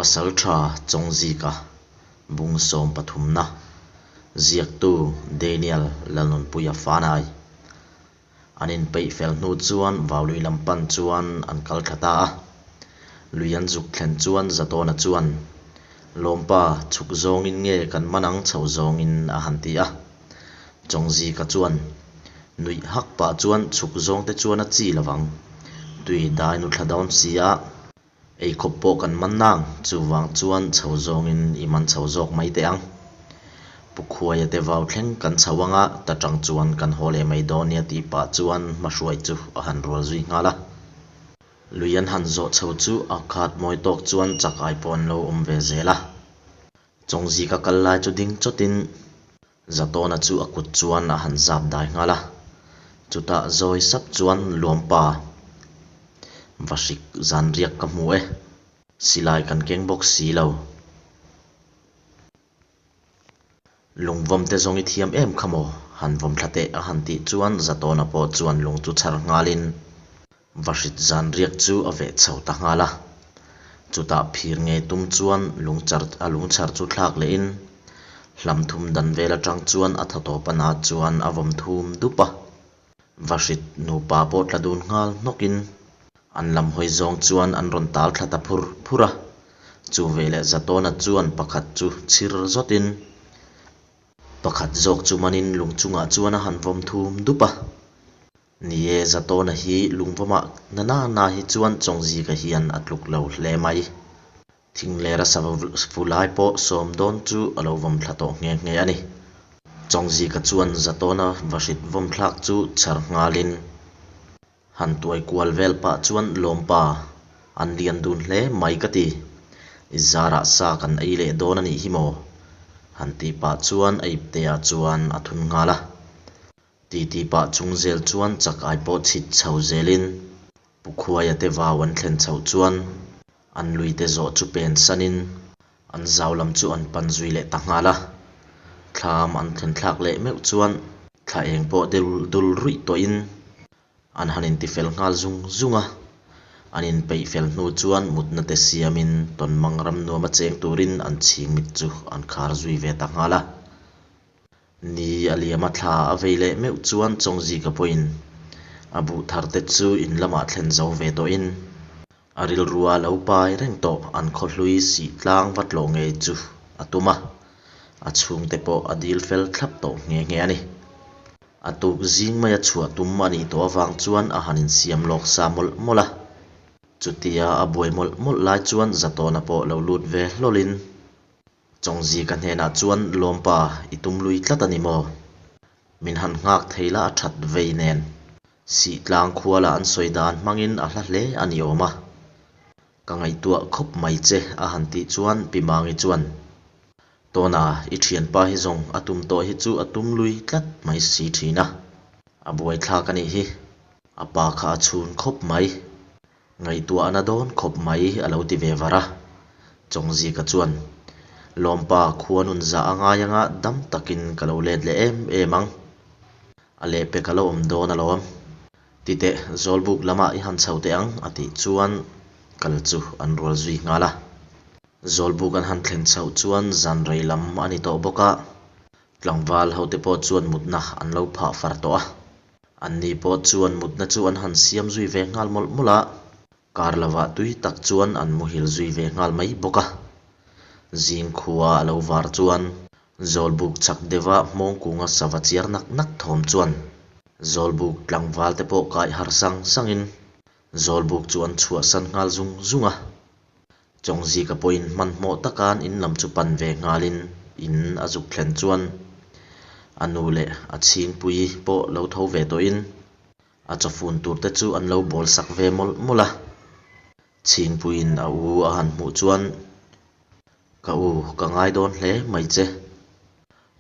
Pasalṭha Chawngzika bung sawmpathumna ziaktu Daniel Lalnunpuia Fanai an inpeih fel hnu chuan Vaului lam pan chuan an kal thla ta a. Lui an zuk thlen chuan Zatawna chuan, Lawmpa, chhuk zawngin nge kan man ang chho zawngin a han ti a. Chawngzika chuan nuih hak pah chuan chhuk zawngte chuan a chi lovang, tui dai nu thla dawn si a, Eikhawp pawh kan man nang, chuvang chuan chho zawngin i man chho zawk mai teh ang. Pu Khuaia te vau thleng kan chho anga ta tang chuan kan haw leh mai dawn nia tih pah chuan hmahruai chu a han rual zui nghal a. Lui an han zawh chho chu a khat mawi tawk chuan chakai pawh an lo awm ve zel a. Chawngzika kal lai chu ding chawtin Zatawna chu a kut chuan a han zap dai nghal a, chutah zawi sap chuan Luampa va hrik zan riak ka hmu e, silai kan keng bawk si lo. Lungvawm te zawng i thiam em kha maw? Han vawm thla teh a han tih chuan Zatawna pawh chuan lung chu chhar nghalin Vahrit zan riak chu a veh chho ta nghal a, chutah phir ngei tum chuan lungchar a lungchhar chu thlak lehin hlam thum dan vel atang chuan a thaw tawp a na chuan a vawm thum dup a. Vahrit nupa pawh tla dun nghal hnawkin an lam hawi zawng chuan an rawn tal thla ta phur phur a, chu veleh Zatawna chuan pakhat chu chhir zawtin pakhat zawk chu manin lung chungah chuan a han vawm thum dup a. Ni e, Zatawna hi lungvawmah na na na hi chuan Chawngzika hian a tluk lo hle mai. Thinglera sava fu lai pawh sawm dawn chu a lo vawm thla tawh nghe nghe a ni. Chawngzika chuan Zatawna vahrit vawm thlak chu chhar nghalin han tuai kual vel pah chuan Lawmpa an lian dun hle mai ka ti. I zarah sa kan ei leh dawn a nih hi maw? Han tih pah chuan a ipteah chuan a thun nghal a. Titi pah chung zel chuan chak ai pawh chhit chho zelin Pu Khuaia te vau an thlen chhoh chuan an lui te zawh chu pen sanin an zau lam chu an pan zui leh ta nghal a. Thlam an thlen thlak leh meuh chuan thla eng pawh dul dul ruih tawhin an han intifel nghal zung zung a. An inpeih fel hnu chuan mutna te siamin tawnmang ram nuama cheng turin an chhingmit chu an khar zui ve ta nghal a. Ni a liam a thla a vei leh meuh chuan Chawngzika pawhin a buh thar te chu in lamah thlen zo ve tawhin a rilrua lo pai reng tawh an khawhlui sih tlang va tlawh ngei chu a tum a, a chhungte pawh a dil fel thlap tawh nghe nghe a ni. A tuk zing maia chhuah tum a nih tawh avang chuan a han insiam lawk sa mawlh mawlh a, chutia a buai mawlh mawlh lai chuan Zatawna pawh lo lut ve hlawlin Chawngzika hnenah chuan Lawmpa i tum lui tlat a ni maw? Min han nghak thei la a that vei nen. Sihtlang khuala an sawi dan hmangin a hla hle a ni awm a. Ka ngaihtuah khawp mai che a han tih chuan Pi Mangi chuan, Tawna, i thianpa hi zawng a tum tawh hi chu a tum lui tlat mai si thin a. A buaithlak a nih hi. A pa kha a chhun khawp mai. Ngaihtuahna dawn khawp mai a lo ti ve var a. Chawngzika chuan, Lawmpa, khua nun zah a ngai anga dam takin ka lo let leh em em ang. A lehpek a lo awm dawn alawm. Ti teh, Zawlbuk lamah i han chho teh ang a tih chuan kal chu an rual zui nghal a. Zawlbuk an han thlen chhoh chuan zan rei lam a ni tawh bawk a, tlangval hote pawh chuan mutna an lo phah far tawh a. Anni pawh chuan mutna chu an han siam zui ve nghal mawlh mawlh a, kar lovah tui tak chuan an muhil zui ve nghal mai bawk a. Zing khua a lo var chuan Zawlbuk chak deuha hmawngkunga sava chiar nak nak thawm chuan Zawlbuk tlangval te pawh kaih har sang sangin Zawlbuk chu an chhuahsan nghal zung zung a. Chawngzika pawhin hmanhmawh taka'n in lam chu pan ve nghalin in a zuk thlen chuan a nu leh a chhingpui pawh lo tho ve tawhin a chawfun tur te chu an lo bawl sak ve mawlh mawlh a. Chhingpuiin a u a han hmuh chuan, Ka u, ka ngai dawn hle mai che.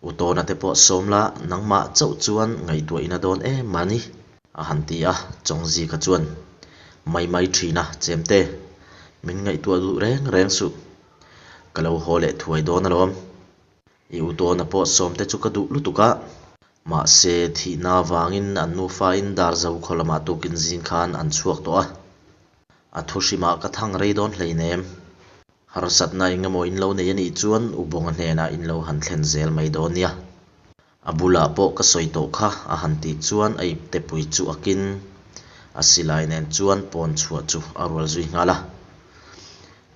U Tawna te pawh sawm la, nangmah chauh chuan ngaihtuah ina dawn em a ni, a han ti a, Chawngzika chuan, Mai mai thin a, Chemte, min ngaihtuah duh reng reng suh. Ka lo haw leh thuai dawn alawm. I U Tawna pawh sawm te chu ka duh lutuk a, mahse thihna avangin an nufain Darzo khaw lamah tukin zing khan an chhuak tawh a, a thu hrimah ka thang rei dawn hleinem. Harsatna eng emaw in lo nei a nih chuan U Bawnga hnenah in lo han thlen zel mai dawn nia. A bulah pawh ka sawi tawh kha a han tih chuan a iptepui chu akin a silai nen chuan pawn chhuah chu a rual zui nghal a.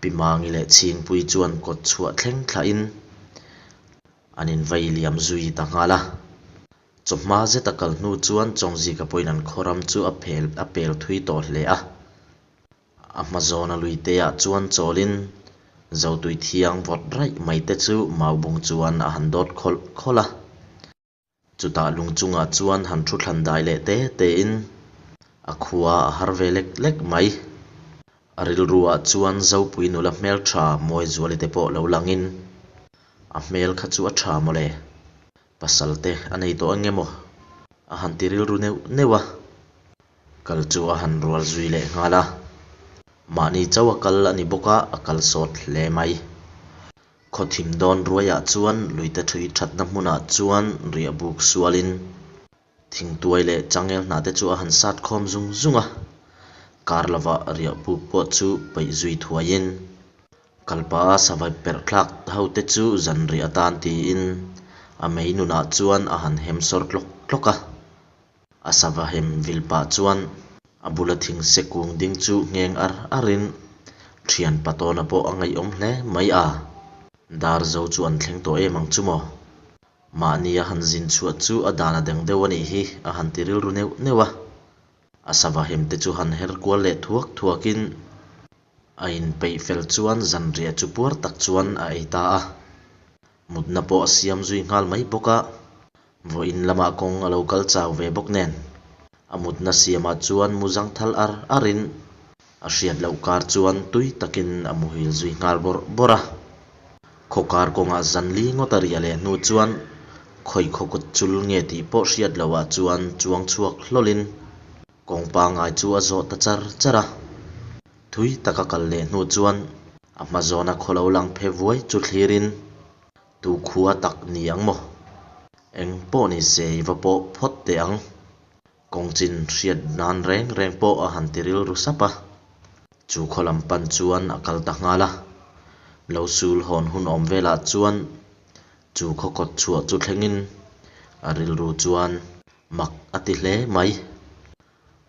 Pi Mangi leh Chhingpuii chuan kawt chhuah thleng thlahin an invei liam zui ta nghal a. Chawhma zeta kal hnu chuan Chawngzika pawhin an khawram chu a phel a pel thui tawh hle a. A hma zawna luiteah chuan chawlin Zotui thiang vawt raih mai te chu Maubung chuan a han dawt khawlh khawlh a. Chutah lung chungah chuan han thu thlan dai leh te tein a khua a har ve lek lek mai. A rilruah chuan Zopui nula hmeltha Mawizuali te pawh lo langin a hmel kha chu a tha mawle. Pasal te a nei tawh eng emaw a han ti rilru neuh neuh a. Kal chu a han rual zui leh nghal a. Mahni chauh a kal a ni bawk a, a kal sawt hle mai. Khaw thim dawn ruaiah chuan luite thui thatna hmunah chuan riah buk sualin thingtuai leh changel hnah te chu a han sat khawm zung zung a. Kar lovah riah buk pawh chu peih zui thuaiin kalpa sava perh thlak ho te chu zanriah atan tiin a mei nunah chuan a han hem sawr tlawk tlawk a. A sava hem vil pah chuan a bula thingse kung ding chu ngheng ar arin thian patawna pawh a ngaihawm hle mai a. Dar zo chu an thleng tawh em ang chu maw? Mahni a han zin chhuah chu a dan a deng deuh a nih hi a han ti rilru neuh neuh a. A sava hem te chu han her kual leh thuak thuakin a inpeih fel chuan zanriah chu puar tak chuan a ei ta a. Mutna pawh a siam zui nghal mai bawk a, vawiin lamah kawng a lo kal chau ve bawk nen, a mutna siamah chuan mu zang thal ar arin a hriat loh kar chuan tui takin a muhil zui nghal bawrh bawrh a. Khaw kar kawngah zan li ngawt a riah leh hnu chuan khawi khaw kut chul nge tih pawh hriat lohah chuan chuang chhuak hlawlin Kawng pangngai chu a zawh ta char char a, thui taka kal leh hnu chuan a hma zawna khaw lo lang phe vuai chu thlirin tu khua tak ni ang maw? Eng pawh ni se i va pawh phawt teh ang. Kawng chin hriat nan reng reng pawh a han ti rilru sap a, chu khaw lam pan chuan a kal ta nghal a. Lo sul hawn hun awm velah chuan chu khaw kawt chhuah chu thlengin a rilru chuan Mak a ti hle mai.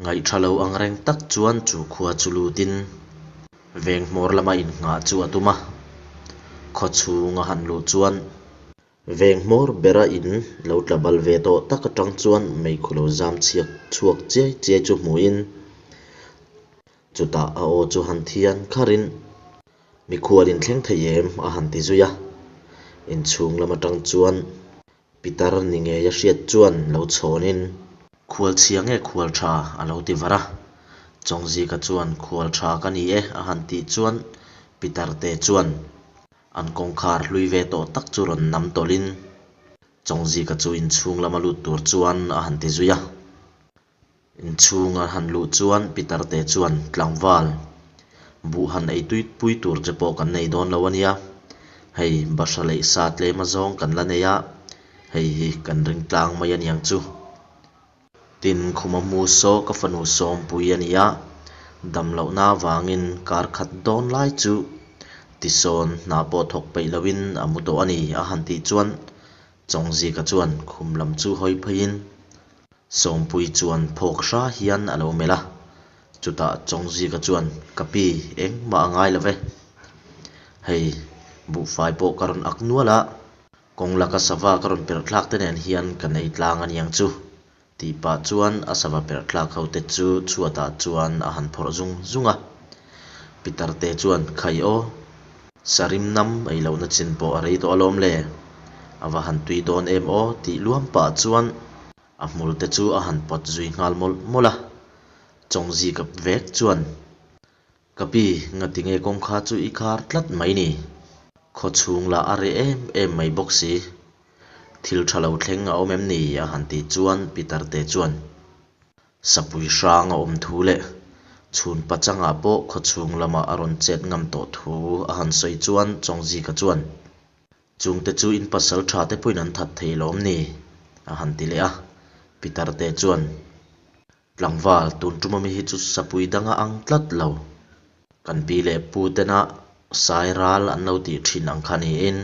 Ngaihṭha lo ang reng tak chuan chu khua chu lutin veng hmawr lama innghah chu a tum a. Khaw chhung a han luh chuan veng hmawr bera in lo tla bal ve tawh tak aṭang chuan meikhu lo zam chhiak chhuak chiai chiai chu hmuhin chutah a aw chu han thian kharin mikhual inthleng thei em a han ti zui a. Inchhung lam aṭang chuan Pitar ni ngei a hriat chuan lo chhawnin. Khual chhia nge khual tha a lo ti var a. Chawngzika chuan khual tha ka ni e a han tih chuan Pitar te chuan an kawngkhar hlui ve tawh tak chu rawn nam tawlhin Chawngzika chu inchhung lama lut tur chuan a han ti zui a. Inchhung a han luh chuan Pitar te chuan tlangval buh han ei tui pui tur che pawh kan nei dawn lo a nia, hei bahra leih sa tlem azawng kan la nei a, hei hi kan ring tlang mai a niang chu. Tin, khuma mu saw ka fanu sawmpui a nia, dam lohna avangin kar khat dawn lai chu tisawn hna pawh thawk peih loin a mu tawh a ni a han tih chuan Chawngzika chuan khum lam chu hawi pheiin Sawmpui chuan phawk hra hian a lo melh a, chutah Chawngzika chuan, Ka pi, engmah a ngai lo ve. Hei, buhfai pawh ka rawn ak nual a, kawng laka sava ka rawn perh thlak te nen hian kan ei tlang a niang chu, tih pah chuan a sava perh thlak ho te chu chhuatah chuan a han phawrh zung zung a. Pitar te chuan, Khai aw, sarim nam ei lohna chin pawh a rei tawh alawm le, a va han tui dawn em aw, tih luam pah chuan A hmul te chu a han pawt zui nghal mawlh mawlh a, Chawngzika vek chuan, Ka pi, ngatinge kawngkha chu i khar tlat mai ni? Khaw chhung lah a reh em em mai bawk si. Thil tha lo thleng a awm em ni? a han tih chuan Peter te chuan, Sapui hrang a awm thu leh chhun pachangah pawh khaw chhung lamah a rawn chet ngam tawh thu a han sawi chuan Chawngzika chuan, Chungte chu in pasal tha te pawhin an that thei lawm ni? a han ti leh a. Pitar te chuan, Tlangval, tun tum ami hi chu sapui dang a ang tlat lo. Kan pi leh pu tena Sai ral an lo tih thin ang kha niin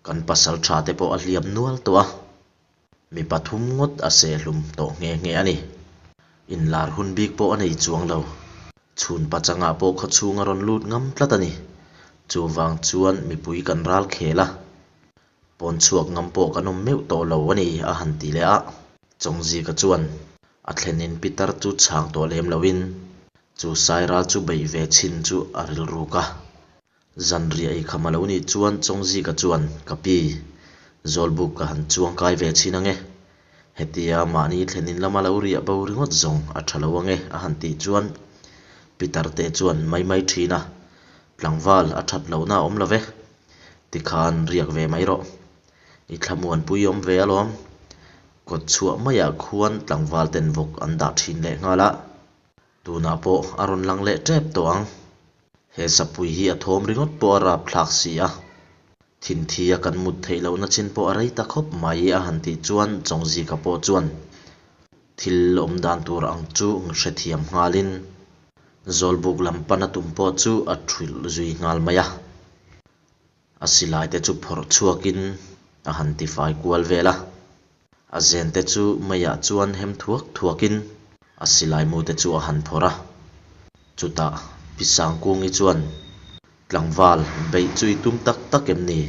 kan pasaltha te pawh a hliam nual tawh a, mi pathum ngawt a sehhlum tawh nghe nghe a ni. Inlar hun bik pawh a nei chuang lo. Chhun pachangah pawh khawchhung a rawn lut ngam tlat a ni. Chuvang chuan mipui kan ral khel a, pawn chhuak ngam pawh kan awm meuh tawh lo a ni a han ti leh a. Chawngzika chuan a thlenin pitar chu chhang tawh lem loin chu Sairal chu beih ve chhin chu a rilruk a. Zanriah ei kham a lo nih chuan Chawngzika chuan, Ka pi, Zawlbuk ka han chuang kai ve chhin ange. Hetia mahni thlenin lama lo riah bo ringawt zawng a tha lo ange a han tih chuan Pitar te chuan mai mai thin a, Tlangval a that lohna a awm lo ve, tikhan riak ve mai rawh. I thlamuanpui awm ve alawm. Kawt chhuah maiah khuan tlangval ten vawk an dah thin lehnghal a. Tunah pawh a rawn lang leh tep tawh ang. He sapui hi a thawm ringawt pawh a rap thlak si a. Thinthi a kan mut theih lohna chin pawh a rei ta khawp mai a han tih chuan Chawngzika pawh chuan thil awm dan tur ang chu hrethiam nghalin Zawlbuk lam pan a tum pawh chu a thulh zui nghal mai a. A silai te chu phawrh chhuakin a han tifai kual vel a, a zen te chu meiah chuan hem thuak thuakin a silai mu te chu a han phawrh a. Chutah Pi Sangkungi chuan, Tlangval, beih chu i tum tak tak em ni?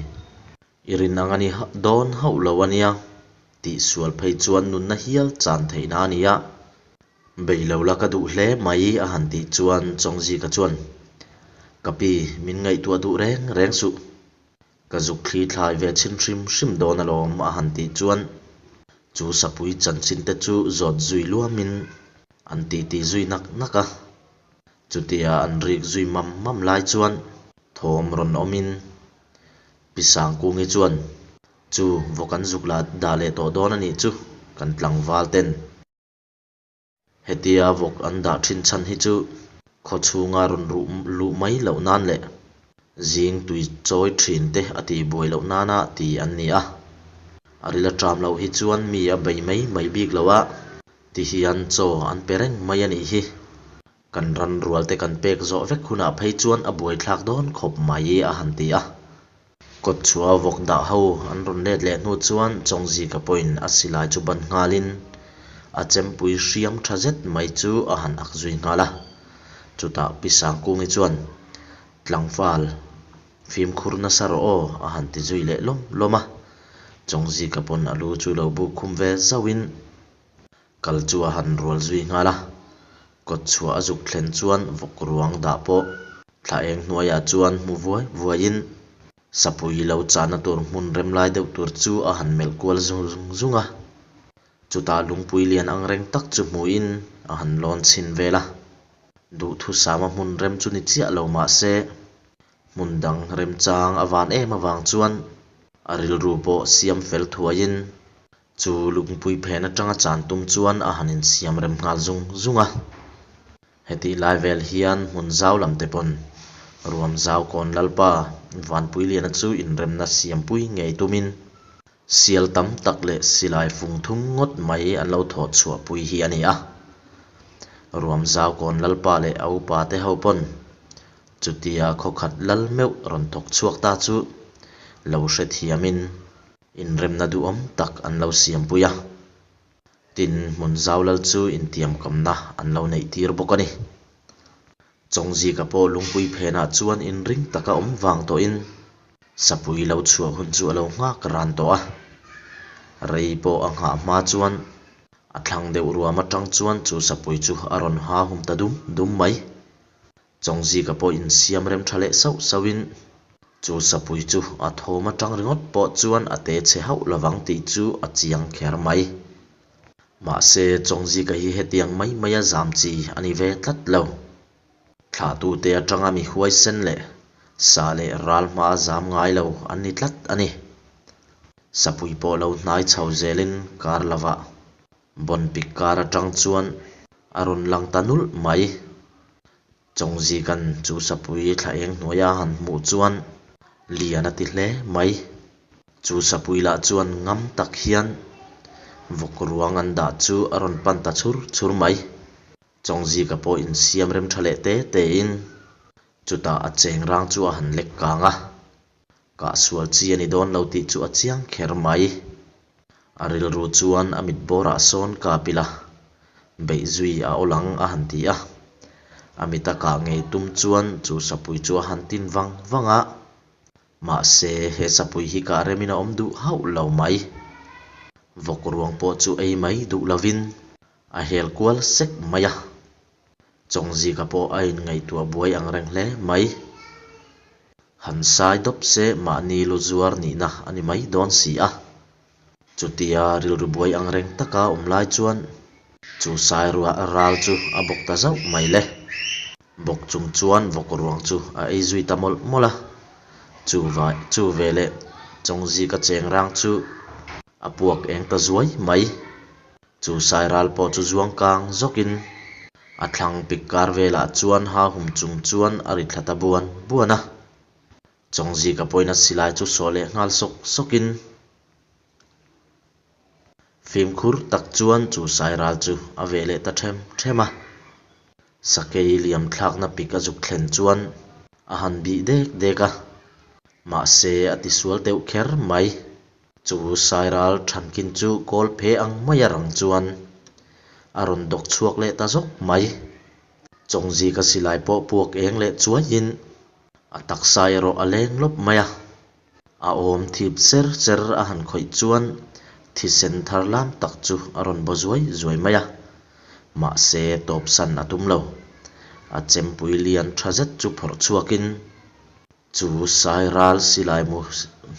I rin ang a ni dawn hauh lo a nia, tih sual phei chuan nunna hial chan theihna a ni a. Bei lo la ka duh hle mai a han tih chuan Chawngzika chuan, Ka pi, min ngaihtuah duh reng reng suh. Ka zuk thli thlai ve chhin hrim hrim dawn alawm a han tih chuan chu sapui chanchin te chu zawt zui luamin an titi zui nak nak a. Chutia an rik zui mam mam lai chuan thawm rawn awmin Pi Sangkungi chuan, Chu vawk an zuk la dah leh tawh dawn a nih chu kan tlangval ten. Hetia vawk an dah thin chhan hi chu khaw chhunga rawn ruh luh mai loh nan leh zing tui chawi thin te a tih buai loh nana ti an ni a. A ril a ṭam loh hi chuan mi a bei mai mai bik lo a, ti hian chaw an pe reng mai a nih hi. Kan ran rual te kan pek zawh vek hunah phei chuan a buaithlak dawn khawp mai a han ti a. Kawt chhuah vawk dah ho an rawn let leh hnu chuan Chawngzika pawhin a silai chu ban nghalin a chempui hriam tha zet mai chu a han ak zui nghal a. Chutah Pi Sangkungi chuan, Tlangval, fimkhur nasa rawh aw a han ti zui leh lawm lawm a. Chawngzika pawn a lu chu lo buk khum ve zauhin, Kal chu a han rual zui nghal a, kawt chhuah a zuk thlen chuan vawk ruang dah pawh thla eng hnuaiah chuan hmu vuai vuaiin sapui lo chahna tur hmun rem lai deuh tur chu a han melh kual zung zung a. Chutah lungpui lian ang reng tak chu hmuhin a han lawn chhin vel a, duhthusama hmun rem chu ni chiah lo mah se hmun dang remchang a van em avang chuan a rilru pawh siam fel thuaiin Chu lungpui phen atanga chan tum chuan a han insiam rem nghal zung zung a. Hetih lai vel hian hmun zau lam te pawn ruam zau kawn Lalpa Vanpuiliana chu inremna siampui ngei tumin sial tam tak leh silai fung thum ngawt mai an lo thawh chhuahpui hi a ni a. Ruam zau kawn Lalpa leh a upa te ho pawn chutia khawkhat lal meuh rawn thawk chhuak ta chu lo hrethiamin Inremna duhawm tak an lo siampui a, tin hmun zau lal chu intiamkamna an lo neih tir bawk a ni. Chawngzika pawh lungpui phenah chuan inring taka awm vang tawhin sapui lo chhuah hun chu a lo nghak ran tawh a, rei pawh a nghah hma chuan a thlang deuh ruam atang chuan chu sapui chu a rawn ha hum ta dum dum mai. Chawngzika pawh insiam rem tha leh sauh sauhin chu sapui chu a thawm atang ringawt pawh chuan a te chhe hauh lovang tih chu a chiang kher mai. Mahse, Chawngzika hi hetiang mai maia zam chi a ni ve tlat lo. Thlahtute atanga mi huaisen leh sa leh ral hmaa zam ngai lo an ni tlat a ni. Sapui pawh lo hnai chho zelin kar lovah Bawnpik kar atang chuan a rawn lang ta nulh mai. Chawngzika'n chu sapui thla eng hnuaia han hmuh chuan lian a ti hle mai. Chu sapui lah chuan ngam tak hian vawk ruang an dah chu a rawn pan ta chhur chhur mai. Chawngzika pawh insiam rem tha leh te tein. Chutah a chengrang chu a han lek kang a, kah sual chi a ni dawn lo tih chu a chiang kher mai. A rilru chuan a mit bawrah sawn kap ila, beih zui a awl ang a han ti a. A mita kah ngei tum chuan chu sapui chu a han tin vang vang a. Mahse, he sapui hi kah remin a awm duh hauh lo mai. Vawk ruang pawh chu ei mai duh lovin a hel kual sek mai a. Chawngzika pawh a inngaihtuah buai ang reng hle mai. Han sai dawp se mahni lu zuar nihna a ni mai dawn si a. Chutia rilru buai ang reng taka awm lai chuan chu sai ral chu a bawk ta zauh mai le. Bawk chung chuan vawk ruang chu a ei zui ta mawlh mawlh a. Chu vai chu veleh Chawngzika cheng rang chu a puak eng ta zuai mai. Chu sai ral pawh chu zuang kang zawkin a thlang pik kar velah chuan ha hum chung chuan a ri thla ta buan buan a. Chawngzika pawhin a silai chu sawh leh nghal sawk sawkin fimkhur tak chuan chu sai ral chu a veh leh ta them them a. Sakei liam thlakna pik a zuk thlen chuan a han bih dek dek a, mahse a tisual deuh kher mai. Chu sairal thankin chu kawl phe ang maia rang chuan a rawn dawk chhuak leh ta zawk mai. Chawngzika silai pawh puak eng leh chuaiin a taksa erawh a leng lawp mai a. A awm thip cher cher a han khawih chuan thisen thar lam tak chu a rawn baw zuai zuai mai a. Mahse, tawpsan a tum lo. A chempui lian tha zet chu phawrh chhuakin chu sai ral silai mu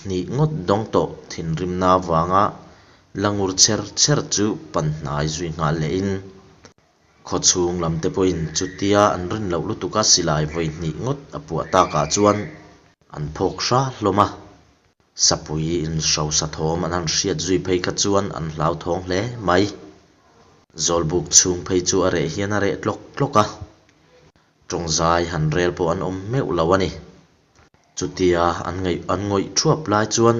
hnih ngawt dawng tawh thinrimna avanga la ngur cher cher chu pan hnai zui nghal lehin Khawchhung lam te pawhin chutia an rin loh lutuka silai vawi hnih ngawt a puah takah chuan an phawk hra hlawm a. Sapui inhrosa thawm an han hriat zui phei kha chuan an hlauthawng hle mai. Zawlbuk chhung phei chu a reh hian a reh tlawk tlawk a, tawngzai han rel pawh an awm meuh lo a ni. Chutia an ngaih an ngawih thuap lai chuan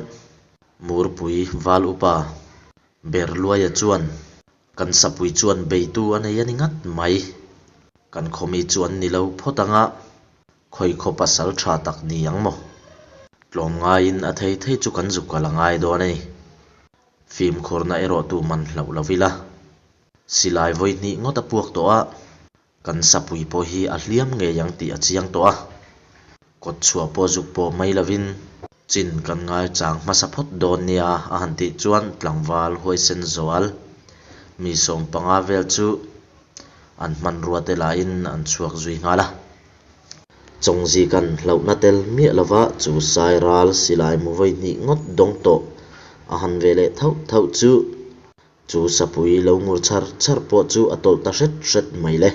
Murpui Val Upa Berluaia chuan Kan sapui chuan beitu a nei a ni ngat mai. Kan khawmi chu an ni lo phawt ang a, khawi khaw pasal tha tak ni ang maw? Tlawmngaiin a thei thei chu kan zuk kal a ngai dawn a ni. Fimkhurna erawh tu man hlauh lo ila. Silai vawi hnih ngawt a puak tawh a, Kan sapui pawh hi a hliam ngei ang tih a chiang tawh a, kawt chhuah pawh zuk pawh mai lovin chin kan ngaichang hmasa phawt dawn nia a han tih chuan tlangval huaisen zual mi 15 vel chu an hmanrua te lahin an chhuak zui nghal a. Chawngzikan hlauhna tel miah lova chu sai ral silai mu vawi hnih ngawt dawng tawh a han ve leh thauh thauh chu Chu sapui lo ngur chhar chhar pawh chu a tawlh ta hret hret mai le.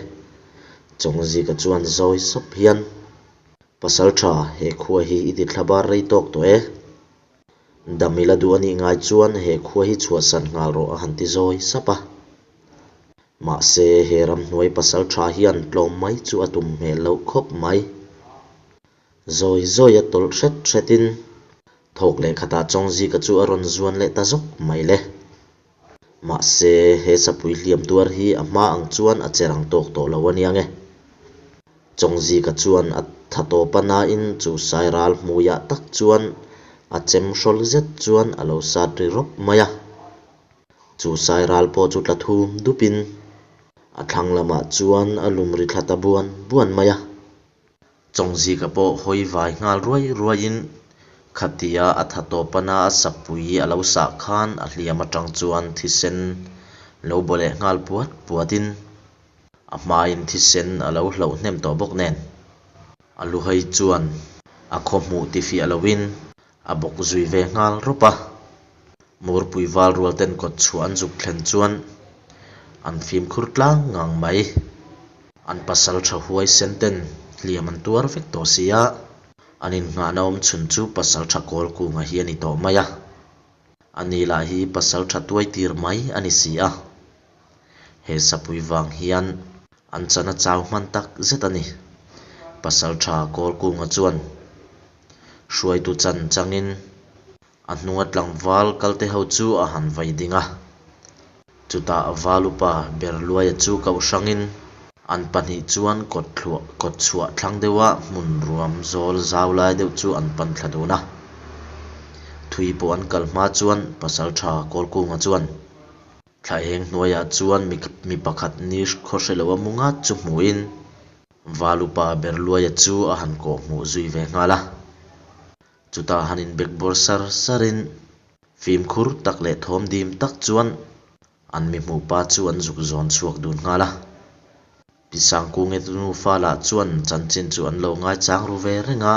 Chawngzika chuan zawi sap hian, Pasal tha, he khua hi i ti thla bar rei tawk tawh e. Dam i la duh a nih ngai chuan he khua hi chhuahsan nghal rawh a han ti zawi sap a. Mahse, he ramhnuai pasal tha hian tlawm mai chu a tum hmel loh khawp mai. Zawi zawi a tawlh hret hretin Thawk leh khatah Chawngzika chu a rawn zuan leh ta zawk mai le. Mahse, he sapui hliam tuar hi a hma ang chuan a che rang tawk tawh lo a nia nge. Chawngzika chuan a tha tawp a nain chu sai ral hmuiah tak chuan a chem hrawl zet chuan a lo sat ri rawp mai a. Chu sai ral pawh chu tla thum dupin a thlang lamah chuan a lum ri thla ta buan buan mai a. Chawngzika pawh hawi vai nghal ruai ruaiin khatia a tha tawpana a sapui a lo sah khan a hliam atang chuan thisen lo baw leh nghal puat puatin a hmain thisen a lo hloh hnem tawh bawk nen a luhai chuan a khaw hmuh tifiah loin A bawk zui ve nghal rawp a, Murpui val rual ten kawt chhuah an zuk thlen chuan an fimkhur tlang ngang mai. An pasal tha huai sen ten hliam an tuar vek tawh si a, an innghahna awm chhun chu pasal tha kawl kunga hi a ni tawh mai a. A ni lah hi pasal tha tuai tir mai a ni si a. He sapui vang hian an chan a chau hman tak zet a ni. Pasal tha kawl kunga chuan Hruaitu chan changin a hnunga tlangval kalte ho chu a han vai ding a. Chutah Valupa Berluaia chu koh hrangin. An pahnih chuan kawtthluah kawtchhuah thlang deuha hmun ruam zawl zau lai deuh chu an pan thla dun a. Thui pawh an kal hma chuan Pasaltha Kawlkunga chuan thla eng hnuaiah chuan mi mi pakhat ni khaw hre lo a mu ngat chu hmuhin Val upa Berluaia chu a han kawh hmuh zui ve nghal a. Chutah han inbekbawr sar sarin fimkhur tak leh thawm dim tak chuan An mi hmuh pa chu an zuk zawn chhuak dun nghal a. Pi Sangkunge tu nufa lah chuan chanchin chu an lo ngaichang ru ve reng a.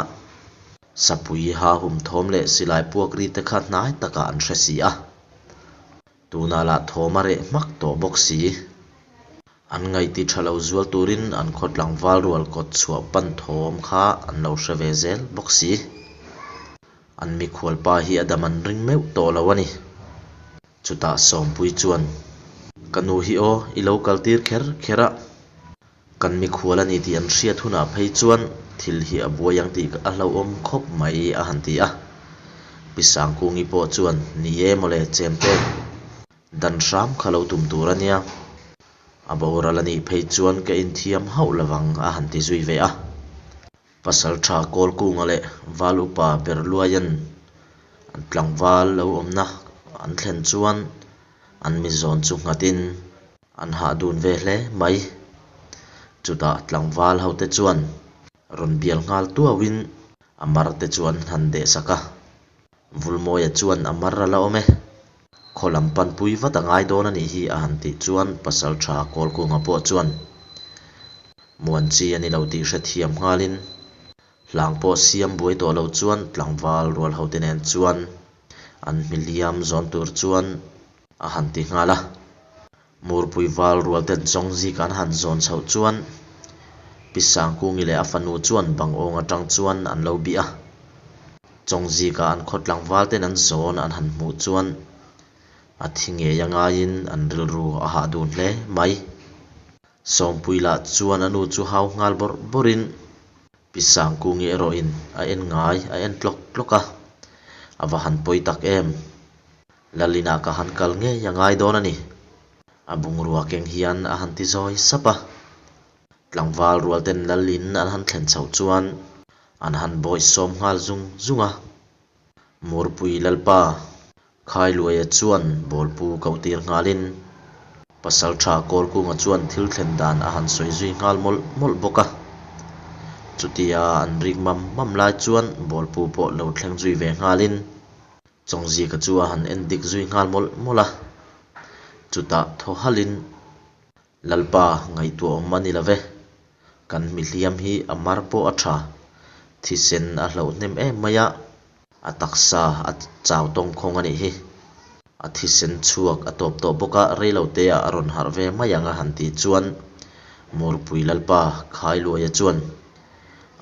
Sapui ha hum thawm leh silai puak ri te kha hnai takah an hre si a. Tunah lah thawm a reh hmak tawh bawk si. An ngaihti tha lo zual turin an khaw tlangval rual kawt chhuah pan thawm kha an lo hre ve zel bawk si. An mikhual pa hi a dam an ring meuh tawh lo a ni. Chutah Sawmpui chuan, Ka nu hi aw, i lo kal tir kher kher a, kan mikhual a ni tih an hriat hunah phei chuan thil hi a buai ang tih a hlauhawm khawp mai a han ti a. Pi Sangkungi pawh chuan, Ni e mawle Chemte, dan hram kha lo tum tur a nia. A boral a nih phei chuan ka inthiam hauh lovang a han ti zui ve a. Pasalṭha Kawlkunga leh Val Upa Berluaia'n an tlangval lo awmna an thlen chuan an mi zawn chu nghatin an hah dun ve hle mai. Chutah tlangval hote chuan rawn bial nghal tuauin a mar te chu an han deh sak a. Vulmawia chuan a mar a la awm e. Khaw lam panpui vat a ngai dawn a nih hi a han tih chuan Pasalṭha Kawlkunga pawh chuan muan chi a ni lo tih hrethiam nghalin hlang pawh siam buai tawh lo chuan tlangval rual hote nen chuan an hmiliam zawn tur chuan a han ti nghal a. Murpui val rual ten zawng zik an han zawn chhoh chuan Pi Sangkungi leh a fanu chuan bang awng atang chuan an lo bih a. Chawng zika an khaw tlangval ten an zawn an han hmuh chuan a thi ngei a ngaiin an rilru a hah dun hle mai. Sawmpui lah chuan a nu chu hau nghal bawrh bawrhin Pi Sangkungi erawhin a en ngai a en tlawk tlawk a, a va han pawi tak em! Lalinah ka han kal ngei a ngai dawn a ni. A bungrua keng hian a han ti zawi sap a. Tlangval rual ten Lalin an han thlen chhoh chuan an han bawi sawm nghal zung zung a. Murpui Lalpa Khailuaia chuan bawlpu koh tir nghalin Pasaltha Kawlkunga chuan thil thlen dan a han sawi zui nghal mawlh mawlh bawk a. Chutia an rik mam mam lai chuan bawlpu pawh lo thleng zui ve nghalin Chawngzika chu a han en dik zui nghal mawlh mawlh a, chutah thaw halhin, Lalpa ngaihtuah awm a ni lo ve, kan mihliam hi a mar pawh a tha, thisen a hlauh hnem em mai a, a taksa a chau tawng khawng a nih hi. A thisen chhuak a tawp tawh bawk a, reiloteah a rawn harh ve mai ang a han tih chuan Murpui Lalpa Khailuaia chuan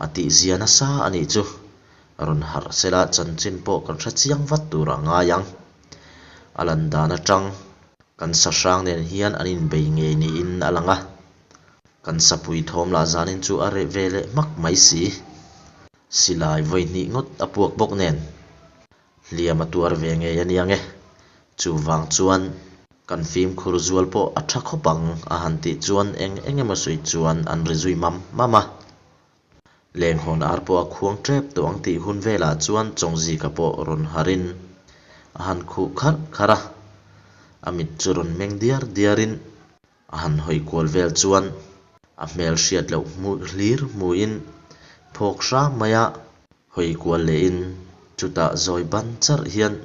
a tihzia nasa a nih chu. Rawn harh sela chanchin pawh kan hre chiang vat tur a ngai ang. A lan dan atang kan sa hrang nen hian an inbei ngei niin a lang a. Kan sapui thawm lah zanin chu a reh ve leh hmak mai si. Silai vawi hnih ngawt a puak bawk nen hliam a tuar ve ngei a nia nge. Chuvang chuan kan fimkhur zual pawh a tha khawp ang a han tih chuan eng eng emaw sawi chuan an ri zui mam mam a. Lenghawn ar pawh a khuang tep tawh ang tih hun velah chuan Chawngzika pawh rawn harin a han khuh kharh kharh a, a mit chu rawn meng diar diarin a han hawi kual vel chuan a hmel hriat loh hmuh hlir hmuhin phawk hram mai a hawi kual lehin chutah zawi ban charh hian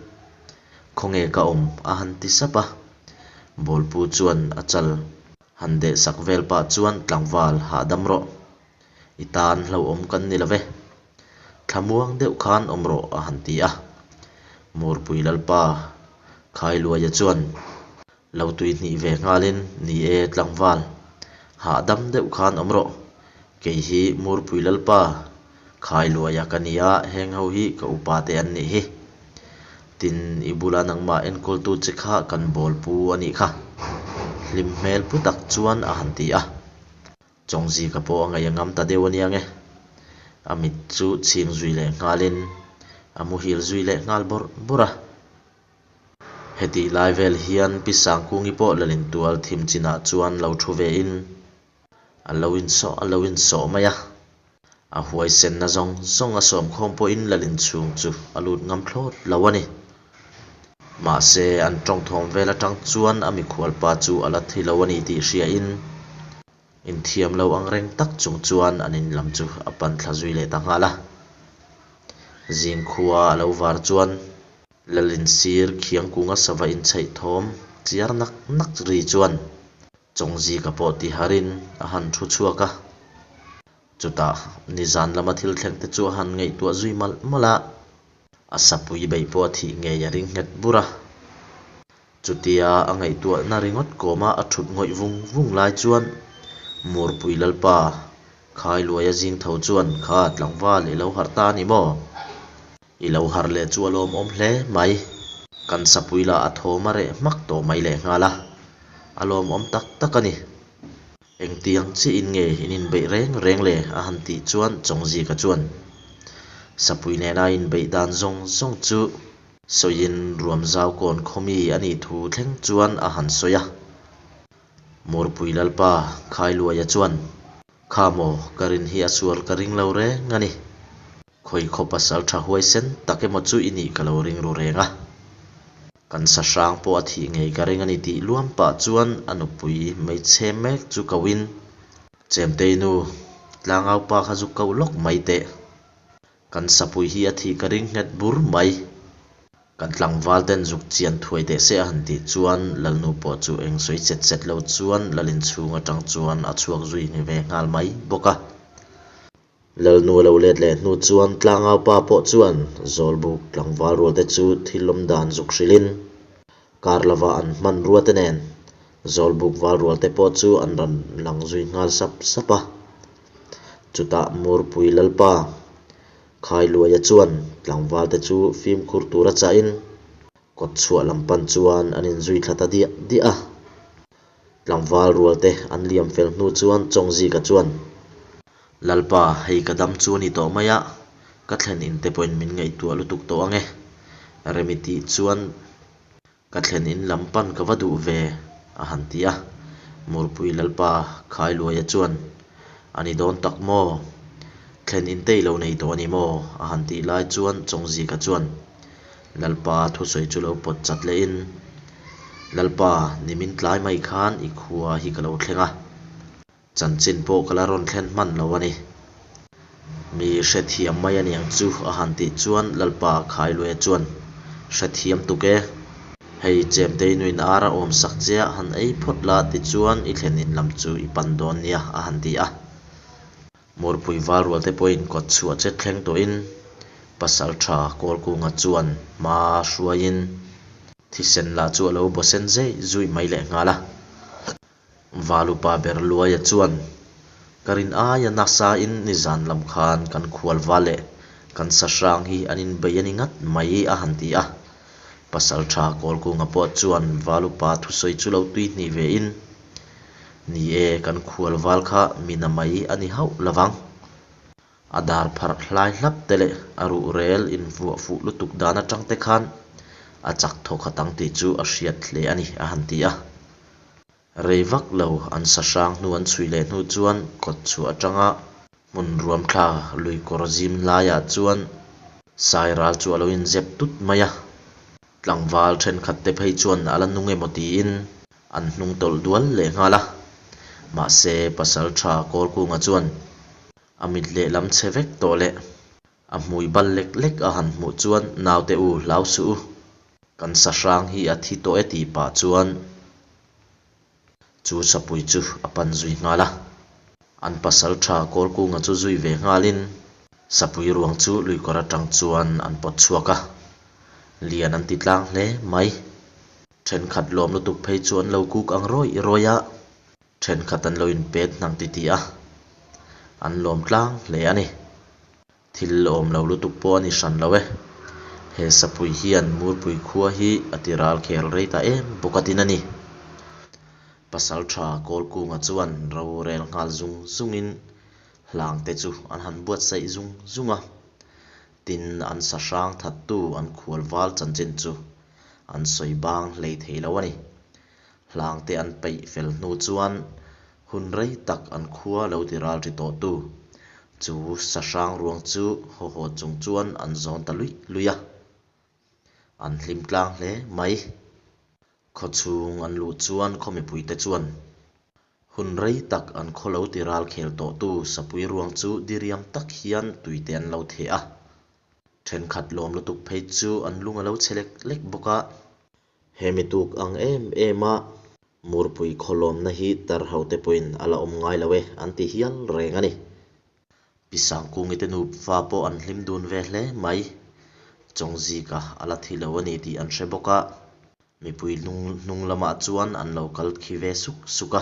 Khawnge ka awm a han ti sap a, Bawlpu chuan a chal han deh sak vel pah chuan tlangval hahdam rawh. I tan hlauhawm kan ni lo ve. Thlamuang deuh khan awm rawh a han ti a. Murpui Lalpa Khailuaia chuan lo tui hnih ve nghalin, Ni e tlangval, hahdam deuh khan awm rawh. Kei hi Murpui Lalpa Khailuaia ka ni a, heng ho hi ka upa te an nih hi. Tin, i bula nangmah enkawltu che kha kan bawlpu a nih kha. Hlim hmel pu tak chuan a han ti a. Chawngzika pawh a ngaih a ngam ta deuh a nia nge. A mit chu chhing zui leh nghalin a muhil zui leh nghal bawrh bawrh a. Hetih lai vel hian Pi Sangkungi pawh Lalintual thim chinah chuan lo thu vein. A lo insawh a lo insawh mai a. A huaisenna zawng zawng a sawmkhawm pawhin lal inchhung chu a lut ngam thlawt lo a ni. Mahse, an tawng thawm vel atang chuan a mikhualpa chu a la thi lo a ni tih hriain inthiam lo ang reng tak chung chuan an in lam chu a pan thla zui leh ta nghal a. Zingkhua a lo var chuan lal insir khiang kunga sava inchheih thawm chiar nak nak ri chuan Chawngzika pawh ti harin a han thu chhuak a. Chutah nizan lama thil thleng te chu a han ngaihtuah zui malh malh a, a sapui beih pawh a thih ngei a ring nghet bur a. Chutia a ngaihtuahna ringawt kawma a thut ngawih vung vung lai chuan Murpui Lalpa Khailuaia zing tho chuan, Kha tlangval i lo harh ta a ni maw? I lo harh leh chu a lawmawm hle mai. Kan sapui lah a thawm a reh hmak tawh mai lehnghal a, a lawmawm tak tak a ni. Engtiang chiahin nge in inbeih reng reng le? a han tih chuan Chawngzika chuan sapui nena a inbeih dan zawng zawng chu sawiin Ruamzaukawn khawmi a nih thu thleng chuan a han sawi a. Murpui Lalpa Khailuaia chuan, Kha maw, ka rin hi a sual ka ring lo reng a ni. Khawi khaw pasal tha huaisen tak emaw chu i nih ka lo ring ru reng a. Kan sa hrang pawh a thih ngei ka ring a ni tih luam pah chuan a nupui hmeichhe mek chu ko in, Chemtei nu, tlangau pa kha zu ko lawk mai teh. Kan sapui hi a thih ka ring nghet bur mai. Kan tlangval ten zuk chian thuai teh se a han tih chuan Lalnu pawh chu eng sawi chet chet lo chuan Lalinchhung atang chuan a chhuak zui ve nghal mai bawk a. Lalnu a lo let leh hnu chuan tlangau pa pawh chuan Zawlbuk tlangval rualte chu thil awm dan zuk hrilhin kar lova an hman ruate nen Zawlbuk val rualte pawh chu an rawn lang zui nghal sap sap a. Chutah Murpui Lalpa Khailuaia chuan tlangvalte chu fimkhur tura chahin Kawt chhuah lam pan chuan an inzui thla ta diah diah a. Tlangval rualte an liam fel hnu chuan Chawngzika chuan, Lalpa, hei ka dam chu a ni tawh mai a, ka thlen in te pawhin min ngaihtuah lutuk tawh ang e. Remi tih chuan ka thlen in lam pan ka va duh ve, a han ti a. Murpui Lalpa Khailuaia chuan, A ni dawn tak maw? Thlen in te i lo nei tawh a ni maw? a han tih lai chuan Chawngzika chuan, Lalpa thusawi chu lo pawt chat lehin, Lalpa, nimin tlai mai khan i khua hi ka lo thleng a, chanchin pawh ka la rawn thlen hman lo a ni. Mi hrethiam mai a niang chu a han tih chuan Lalpa Khailuaia chuan, Hrethiam tuk e, hei Chemtei nuin ar a awm sak che a, han ei phawt la tichuan i thlen in lam chu i pan dawn nia a han ti a. Murpui val rual te pawhin kawt chhuah che thleng tawhin pasal tha Kawlkunga chuan hma hruaiin thisen lah chu a lo baw sen zei zui mai leh nghal a. Valupa ber Luaia chuan ka rin aia nasain nizan lam khan kan khual va leh kan sa hrang hi an inbei a ni ngat mai a han ti a. Pasal tha Kawlkunga pawh chuan Valupa thusawi chu lo tui hnih vein Ni e, kan khual val kha mina mai a ni hauh lo vang. A dar pharh hlai hlap te leh a ruh rel invuah fuh lutuk dan atang te khan a chak thaw khat ang tih chu a hriat hle a ni, a han ti a. Rei vak lo an sa hrang hnu an chhui leh hnu chuan kawt chhuah atanga hmun ruam thla lui kawr zim laiah chuan Sairal chu a lo inzep tut mai a. Tlangval thenkhat te phei chuan a la nung emaw tiin an hnung tawlh dual leh nghal a. Mahse, pasal tha Kawlkunga chuan a mit lehlam chhe vek tawh leh a hmui bal lek lek a han hmuh chuan naute u hlau suh u, kan sa hrang hi a thi tawh e tih pah chuan Chu sapui chu a pan zui nghal a, an pasal tha Kawlkunga chu zui ve nghalin sapui ruang chu luikawr atang chuan an pawt chhuak a, lian an ti tlang hle mai. Thenkhat lawm lutuk phei chu an lo kuk ang rawih rawih a, thenkhat an lo inpet hnang titih a, an lawm tlang hle a ni. Thil awm lo lutuk pawh a ni hran lo e. He sapui hian Murpui khua hi a ti ral khel rei ta em bawk a tin a ni. Pasal tha Kawlkunga chuan rorel nghal zung zungin hlang te chu an han buatsaih zung zung a. Tin, an sa hrang thattu an khual val chanchin chu an sawi bang hlei thei lo a ni. Hlang te an peih fel hnu chuan. Hun rei tak an khua lo ti ral ri tawh tu chu sahrang ruang chu haw haw chung chuan an zawn ta luih luih a. An hlim tlang hle mai. Khaw chhung an luh chuan khaw mipuite chuan hun rei tak an khaw lo ti ral khel tawh tu sapui ruang chu diriam tak hian tuite an lo theh a. Thenkhat lawm lutuk phei chu an lung a lo chhe lek lek bawk a. He mi tuk ang em em a Murpui khaw lawmna hi tar ho te pawhin a la awm ngai lo e an ti hial reng a ni. Pi Sangkungi te nufa pawh an hlim dun ve hle mai. Chawngzika a la thi lo a ni tih an hre bawk a, mipui hnung lamah chuan an lo kal khi ve suk suk a.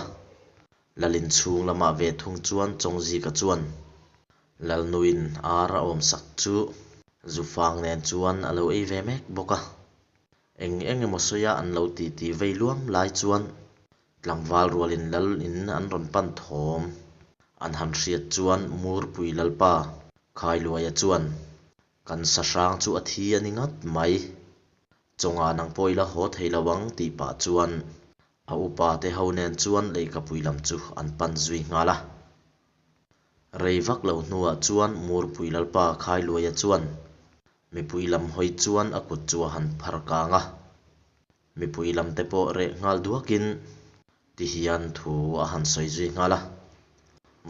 Lalin chhung lamah ve thung chuan Chawngzika chuan Lalnuin ar a awmsak chu Zufang nen chuan a lo ei ve mek bawk a. Eng eng emaw sawia an lo titi vei luam lai chuan tlangval rualin lal in an rawn pan thawm an han hriat chuan Murpui Lalpa Khailuaia chuan kan sahrang chu a thi a ni ngat mai. Chawngah nang pawh i la haw thei lo ang tih pah chuan a upa te ho nen chuan leihkapui lam chu an pan zui nghal a. Rei vak lo hnuah chuan Murpui Lalpa Khailuaia chuan Mipui lam hawi chuan a kut chu a han phar kang a, mipui lam te pawh reh nghal duakin ti hian thu a han sawi zui nghal a.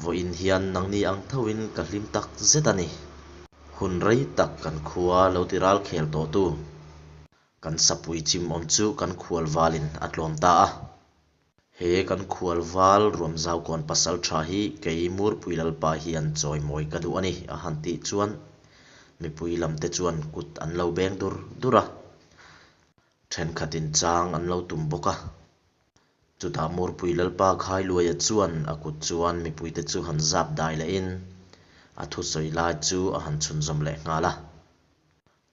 Vawiin hian nangni ang thoin ka hlim tak zet a ni. Hun rei tak kan khua lo ti ral khel tawh tu, kan sapui chim awm chu kan khual valin a tlawm ta a. He kan khual val Ruamzaukawn pasal tha hi kei Murpui Lalpa hian chawimawi ka duh a ni a han tih chuan mipui lam te chuan kut an lo beng dur dur a, thenkhatin chang an lo tum bawk a. Chutah Murpui Lalpa Khailuaia chuan a kut chuan mipuite chu han zap dai lehin a thusawi lai chu a han chhunzawm leh nghal a.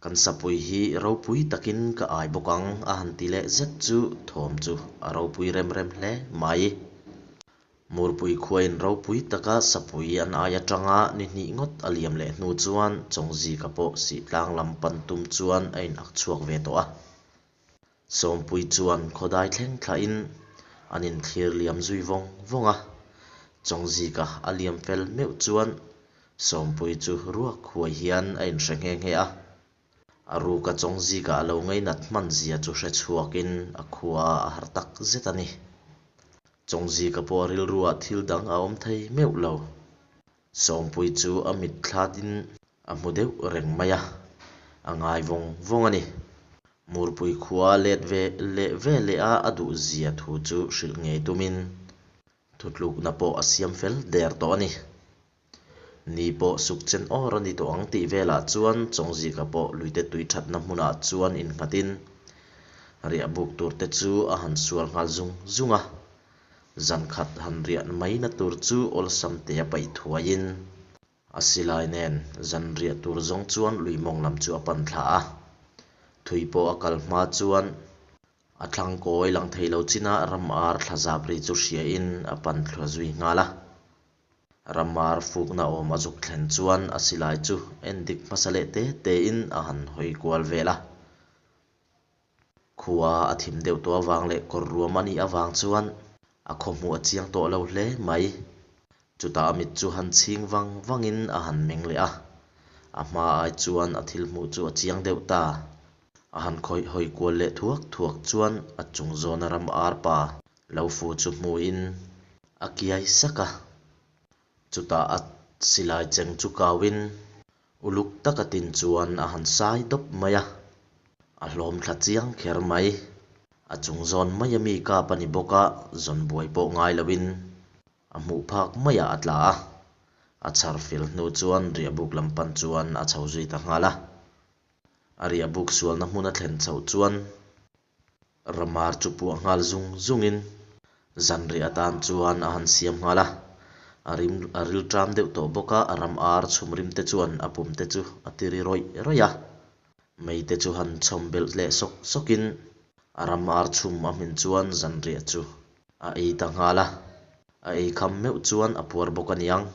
Kan sapui hi ropui takin ka ai bawk ang a han ti leh zet chu thawm chu a ropui rem rem hle mai. Murpui khuain ropui taka sapui an ai atanga ni hnih ngawt a liam leh hnu chuan Chawngzika pawh Sihtlang lam pan tum chuan a in ak chhuak ve tawh a. Sawmpui chuan khawdai thleng thlahin an inthlir liam zui vawng vawng a, Chawngzika a liam fel meuh chuan Sawmpui chu ruak huai hian a inhre nghe nghe a. A ruka Chawngzika a lo ngainat hman zia chu hre chhuakin a khua a har tak zet a ni. Chawngzika pawh a rilruah thil dang a awm thei meuh lo. Sawmpui chu a mit thlatin a hmu deuh reng mai a, a ngai vawng vawng a ni. Murpui khua let ve leh ve leh a a duh zia thu chu hrilh ngei tumin thutlukna pawh a siam fel der tawh a ni. Ni pawh suk chen awr a ni tawh ang tih velah chuan Chawngzika pawh luite tui thatna hmunah chuan innghatin riah buk tur te chu a han sual nghal zung zung a. Zan khat han riah maina tur chu awlsam te a paih thuaiin a silai nen zan riah tur zawng chuan lui mawng lam chu a pan thla a. Thui pawh a kal hma chuan a thlang kawi lang thei lo chinah ram ar thla zap ri chu hriain a pan thla zui nghal a. Ramar fukna awm a zuk thlen chuan a silai chu en dik hmasa leh te tein a han hawi kual vel a. Khua a thim deuh tawh avang leh kawr ruam a nih avang chuan a khaw hmuh a chiang tawh lo hle mai. Chutah a mit chu han chhing vang vangin a han meng leh a, a hma ai chuan a thil hmuh chu a chiang deuh ta. A han khawih hawi kual leh thuak thuak chuan a chung zawna ram arpa lo fu chu hmuhin a kiai sak a. Chutah a silai cheng chu kauin Uluk taka tin chuan a han sai dawp mai a, a hlawm thla chiang kher mai. A chung zawn mai a mi kap a ni bawk a, zawn buai pawh ngai loin a hmuh phak maiah a tla a. A chhar fel hnu chuan riahbuk lam pan chuan a chho zui ta nghal a. A riahbuk sualna hmun a thlen chhoh chuan Ramar chu puah nghal zung zungin zanriah atan chuan a han siam nghal a, a rim a ril ṭam deuh tawh bawk a, a ram ar chhum rim te chuan a pum te chu a ti ri rawih rawih a, mei te chu han chhawm belh leh sawk sawkin a ram ar chhum a hmin chuan zanriah chu a ei ta nghal a, a ei kham meuh chuan a puar bawk a niang.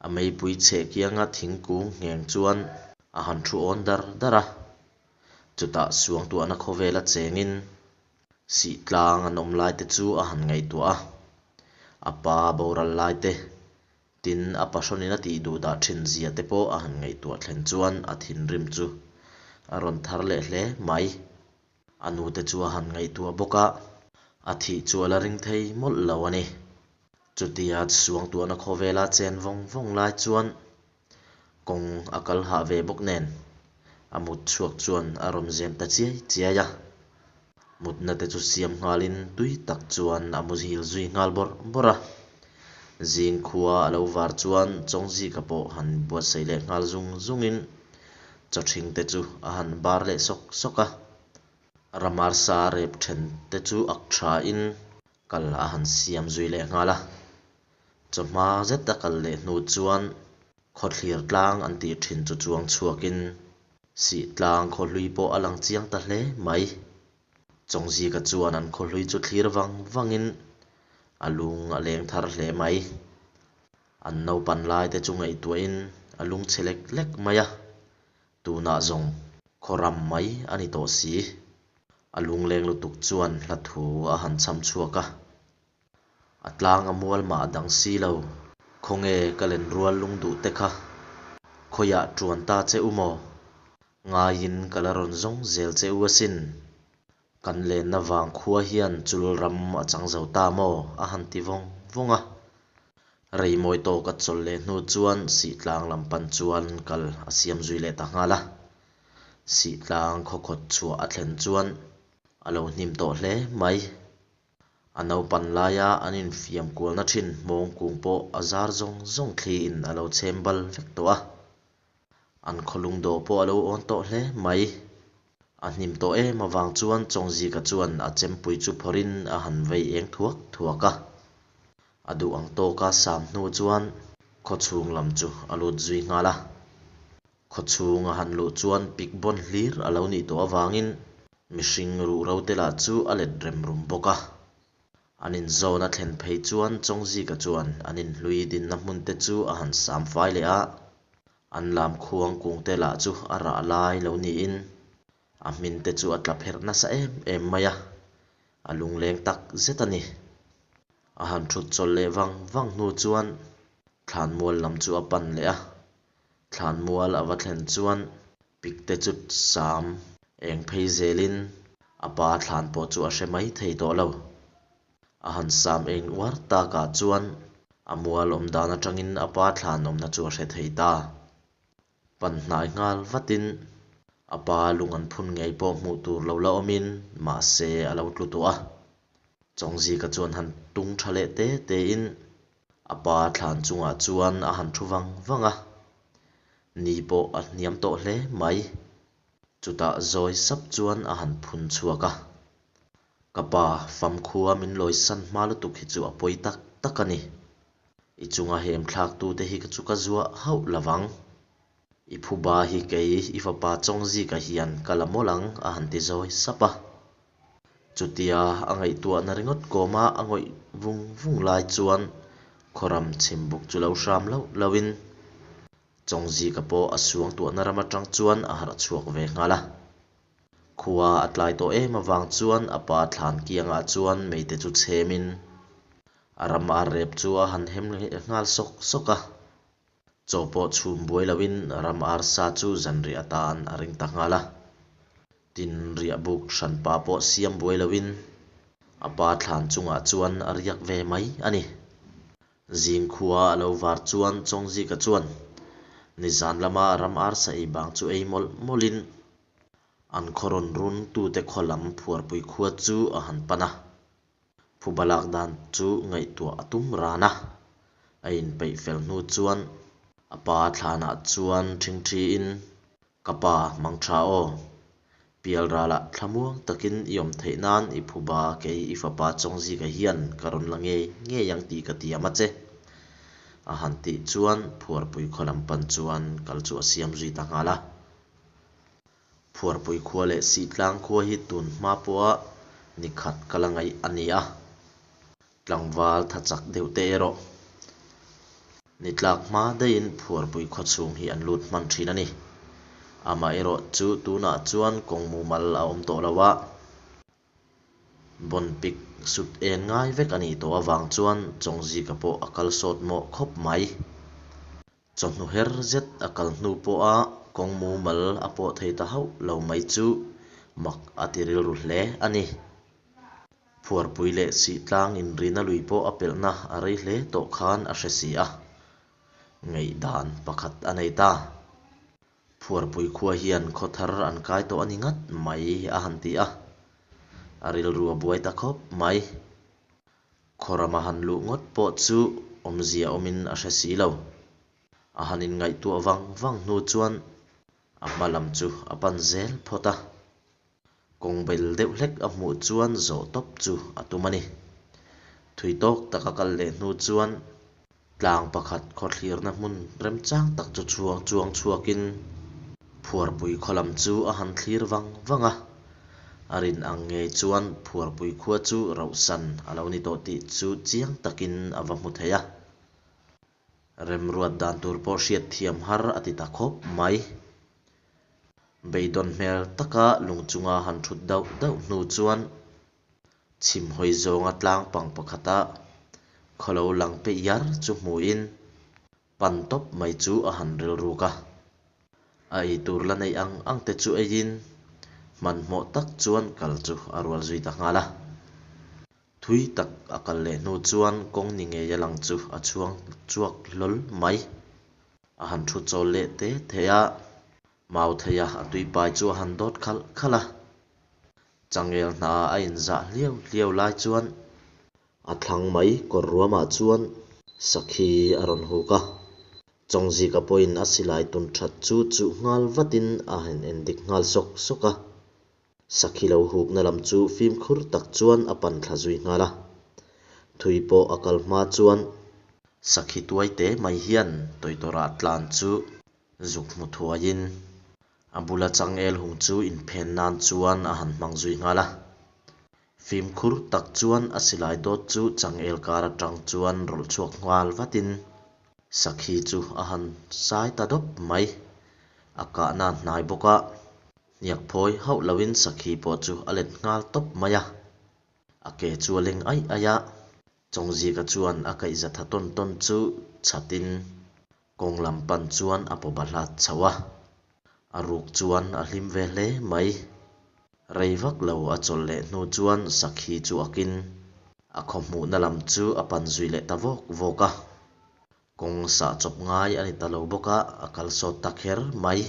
A meipui chheh kianga thingkung ngheng chuan a han thu awn dar dar a. Chutah suangtuahna khawvela chengin sihtlang an awm lai te chu a han ngaihtuah a. A pa boral lai te, tin a pahrawnin a tih duhdah thin zia te pawh a han ngaihtuah thlen chuan a thinrim chu a rawn thar leh hle mai. A nute chu a han ngaihtuah bawk a, a thih chu a la ring thei mawlh lo a ni. Chutia suangtuahna khawvela chen vawng vawng lai chuan kawng a kal hah ve bawk nen a mut chhuak chuan a rawn zem ta chiai chiai a. Mutna te chu siam nghalin tui tak chuan a muhil zui nghal bawrh bawrh a. Zing khua a lo var chuan Chawngzika pawh han buatsaih leh nghal zung zungin chawthing te chu a han bar leh sawk sawk a. Ramarsa rep then te chu ak thain kal a han siam zui leh nghal a. Chawhma zet a kal leh hnu chuan khawthlir tlang an tih thin chu chuang chhuakin sih tlang khawhlui pawh a lang chiang ta hle mai. Chawngzika chuan an khawhlui chu thlir vang vangin a lung a leng thar hle mai. An naupan lai te chu ngaihtuahin a lung chhe lek lek mai a. Tunah zawng khaw ram mai a ni tawh si. A lungleng lutuk chuan hla thu a han chham chhuak a. A tlang a mual mah dang si lo. Khawnge ka len rual lung duh te kha? Khawiah ṭuan ta che u maw? Ngaiin ka la rawn zawng zel che u asin. Kan lenna vang khua hian chul ram a chang zo ta maw? a han ti vawng vawng a. Rei mawi tawk a chawlh leh hnu chuan Sihtlang lam pan chuan kal a siam zui leh ta nghal a. Sihtlang khaw khawt chhuah a thlen chuan a lo hnim tawh hle mai. A naupan laia an infiam kualna thin hmawng kung pawh a zar zawng zawng thliin a lo chhem bal vek tawh a. An khaw lungdawh pawh a lo awn tawh hle mai. A hnim tawh em avang chuan Chawngzika chuan a chempui chu phawrhin a han vei eng thuak thuak a. A duh ang tawka sam hnu chuan khaw chhung lam chu a lut zui nghal a. Khaw chhung a han luh chuan pik bawn hlir a lo nih tawh avangin mihring ruh ro te lah chu a let rem rum bawk a. An inzawn a thlen phei chuan Chawngzika chuan an inhlui dinna hmun te chu a han sam fai leh a, an lam khuang kung te lah chu a rah lai lo niin a hmin te chu a tla pherh nasa em em mai a, a lungleng tak zet a ni. A han thut chawlh leh vang vang hnu chuan thlanmual lam chu a pan leh a, Thlanmual a va thlen chuan pik te chu sam eng phei zelin a pa thlan pawh chu a hre mai thei tawh lo. A han sam eng uar takah chuan a mual awm dan atangin a pa thlan awmna chu a hre thei ta. Pan hnai nghal vatin a pa lung an phun ngei pawh hmuh tur lo la awmin mahse a lo tlu tawh a. Chawngzika chuan han tung tha leh te tein A pa thlan chungah chuan a han thu vang vang a, ni pawh a hniam tawh hle mai. Chutah zawi sap chuan a han phun chhuak a, Ka pa, famkhua min lawisan hma lutuk hi chu a pawi tak tak a ni. I chunga hem thlaktute hi chu ka zuah hauh lo vang. I phuba hi kei i fapa Chawngzika hian ka la mawlh ang a han ti zawi sap a. Chutia a ngaihtuahna ringawt kawma a ngawih vung vung lai chuan khawram chhimbuk chu lo hram loh lohin Chawngzika pawh a suangtuahna ram atang chuan a harh chhuak ve nghal a. Khua a tlai tawh em avang chuan a pa thlan kiangah chuan meite chu chhemin a ram ar rep chu a han hem nghal sawk sawk a. Chaw pawh chhum buai loin ram arsa chu zanriah atan a ring ta nghal a. Tin, riah buk hranpa pawh siam buai loin a pa thlan chungah chuan a riak ve mai a ni. Zingkhua a lo var chuan Chawngzika chuan nizan lama ram arsa ei bang chu ei mawlh mawlhin an khaw rawn runtute khaw lam phuarpui khua chu a han pan a. Phuba lak dan chu ngaihtuah a tum ran a, a inpeih fel hnu chuan a pa thlanah chuan ṭhingṭhiin, Ka pa, mang ṭha aw. Pialralah thlamuang takin i awm theih nan i phuba kei i fapa Chawngzika hian ka rawn la ngei ngei ang tih ka tiam a che. A han tih chuan phuarpui khaw lam pan chuan kal chu a siam zui ta nghal a. Phuarpui khua leh Sihtlang khua hi tun hma pawha ni khat ka la ngaih a ni a, tlangval tha chak deuh te erawh ni tlak hma daihin Phuarpui khaw chhung hi an lut hman thin a ni. Amaherawh chu tunah chuan kawng mumal a awm tawh lo a. Bon pik sut en ngai vek a nih tawh avang chuan Chawngzika pawh a kal sawt mawh khawp mai. Chawhnu her zet a kal hnu pawha kawng mumal a pawh thei ta hauh lo mai chu mak a ti rilru hle a ni. Phuarpui leh Sihtlang inrina lui pawh a pelhna a rei hle tawh khan a hre si a, ngaihdan pakhat a nei ta. Phuarpui khua hian khaw thar an kai tawh a ni ngat mai a han ti a, a rilru a buai ta khawp mai. Khaw rama han luh ngawt pawh chu awmzia awmin a hre si lo. A han inngaihtuah vang vang hnu chuan a hma lam chu a pan zel phawt a. Kawng bel deuh hlek a hmuh chuan zawh tawp chu a tum a ni. Thui tawk tak a kal leh hnu chuan tlang pakhat khawthlirna hmun remchang tak chu chhuang chuang chhuakin Phuarpui khaw lam chu a han thlir vang vang a. A rin ang ngei chuan Phuarpui khua chu rauhsan a lo ni tawh tih chu chiang takin a va hmu thei a. Remruat dan tur pawh hriat thiam har a ti ta khawp mai. Beidawn hmel taka lung chunga han thut dauh dauh hnu chuan chhim hawi zawnga tlang pang pakhata khaw lo lang pe iar chu hmuhin pan tawp mai chu a han rilruk a. A eitur la neih ang ang te chu eiin hmanhmawh tak chuan kal chu a rual zui ta nghal a. Thui tak a kal leh hnu chuan kawng ni ngei a lang chu a chhuang chhuak hlawl mai. A han thu chawl leh te thei a, mau thei a, a tuipai chu a han dawt khalh khalh a. Changel hna a inzah hliau hliau lai chuan a thlang mai kawr ruamah chuan sakhi a rawn huk a. Chawngzika pawhin a silai tun that chu chuh nghal vatin a han endik nghal sawk sawk a. Sakhi lo hukna lam chu fimkhur tak chuan a pan thla zui nghal a. Thui pawh a kal hma chuan sakhi tuai te mai hian tawitawrah tlan chu zuk hmu thuaiin a bula changel hung chu inphen nan chuan a han hmang zui nghal a. Fimkhur tak chuan a silai dawt chu changel kar atang chuan rawlh chhuak nghal vatin sakhi chu a han sai ta dawp mai. A kahna hnai bawk a. Hniak phawi hauh loin sakhi pawh chu a let nghal tawp mai a, a ke chu a leng aih aih a, Chawngzika chuan a kaihza tha tawn tawn chu chhatin kawng lam pan chuan a paw bahlat chho a, a ruk chuan a hlim ve hle mai. Rei vak lo a chawlh leh hnu chuan sakhi chu akin a khaw hmuhna lam chu a pan zui leh ta vawk vawk a. Kawng sah chawp ngai a ni ta lo bawk a, a kal sawt ta kher mai.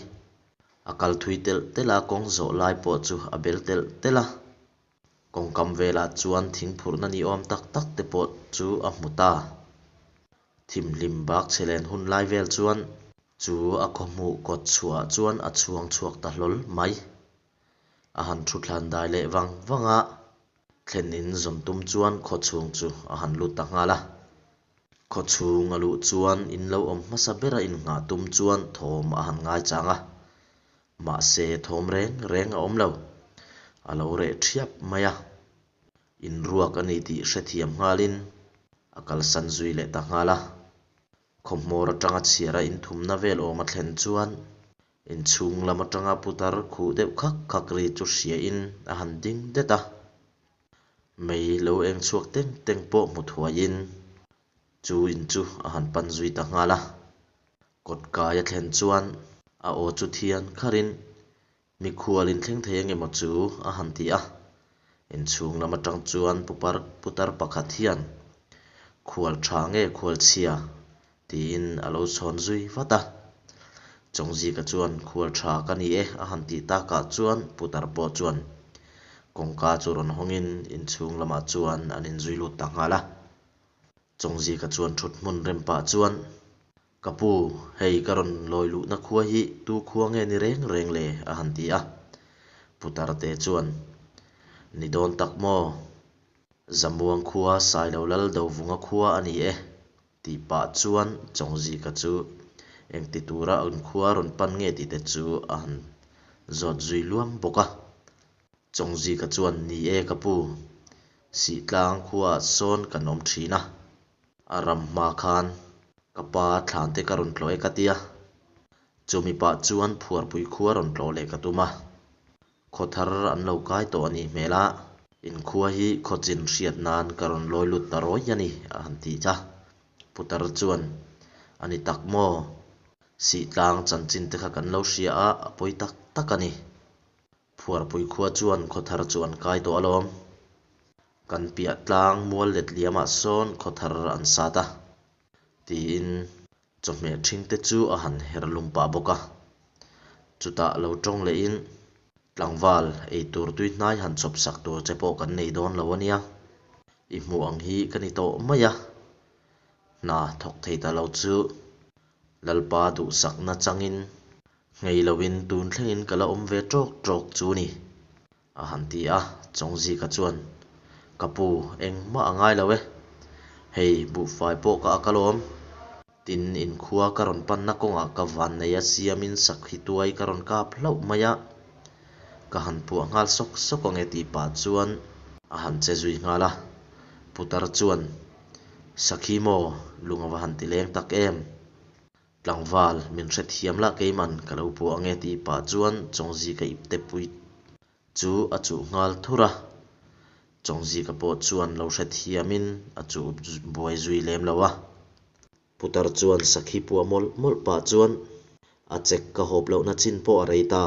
A kal thui telh telh a, kawng zawh lai pawh chu a bel telh telh a. Kawngkam velah chuan thing phurhna ni awm tak tak te pawh chu a hmu ta. Thimhlim bak chhe len hun lai vel chuan chu a khawhmuh kawt chhuahah chuan a chhuang chhuak ta hlawl mai. A han thu thlan dai leh vang vang a, thlen in zawn tum chuan khaw chhung chu a han lut ta nghal a. Khaw chhung a luh chuan in lo awm hmasa bera innghah tum chuan thawm a han ngaichang a, mahse thawm reng reng a awm lo. A lo reh thiap mai a, inruak a ni tih hrethiam nghalin a kalsan zui leh ta nghal a. Khawhmawr atanga chhiara inthumna vel awm a thlen chuan inchhung lam atanga putar khuh deuh khak khak ri chu hriain a han ding det a. Mei lo eng chhuak teng teng pawh hmu thuaiin chu in chu a han pan zui ta nghal a. Kawt kai a thlen chuan a aw chu thian kharin mikhual inthleng thei eng emaw chu a han ti a. Inchhung lam atang chuan pupar putar pakhat hian khual tha nge khual chhia tiin a lo chhawn zui vat a. Chawngzika chuan khual tha ka ni e a han tih takah chuan putar pawh chuan kawngka chu rawn hawngin inchhung lamah chuan an inzui lut ta nghal a. Chawngzika chuan thut hmun rem pah chuan, Ka pu, hei ka rawn lawi luhna khua hi tu khua nge ni reng reng le? a han ti a. Putar te chuan, Ni dawn tak maw? Zamuang khua Sailo Lal Dovunga khua a ni e. Tih pah chuan Chawngzika chu engti tura an khua rawn pan nge tih te chu a han zawt zui luam bawk a. Chawngzika chuan, Ni e ka pu, Sihtlang khuaah sawn kan awm thin a, a ram hma khan ka pa thlan te ka rawn tlawh e ka tia, chumi pah chuan phuarpui khua rawn tlawh leh ka tum a, Khaw thar an lo kai tawh a nih hmel a, In khua hi khawchin hriat nan ka rawn lawi lut ta rawih a ni, a han ti a. Putar chuan, A ni tak maw? Sihtlang chanchin te kha kan lo hria a, a pawi tak tak a ni. Phuarpui khua chuan khawthar chu an kai tawh alawm. Kan piah tlang mual let liamah sawn khawthar an sat a, tiin chawhmeh ṭhing te chu a han her lum pah bawk a. Chutah lo ṭawng lehin, Tlangval, eitur tui hnai han chawp sak tur che pawh kan nei dawn lo a nia. I hmuh ang hi ka ni tawh mai a. Hna thawk thei ta lo chu Lalpa duhsakna changin nghei loin tun thlengin ka la awm ve ṭawk ṭawk chu ni, a han ti a. Chawngzika chuan, Ka pu, engmah a ngai lo e. Hei, buhfai pawh ka ak alawm. Tin, inkhua ka rawn panna kawngah ka vannei a siamin sakhi tuai ka rawn kap hlauh mai a, ka han puah nghal sawk sawk ang e tih pah chuan a han che zui nghal a. Putar chuan, Sakhi maw, lung a va han ti leng tak em? Tlangval, min hrethiam lah keiman ka lo puah ang e tih pah chuan Chawngzika ipte pui chu a chuh nghal thur a. Chawngzika pawh chuan lo hrethiamin a chuh buai zui lem lo a. Putar chuan sakhi puah mawlh mawlh pah chuan a chek ka hawp lohna chin pawh a rei ta.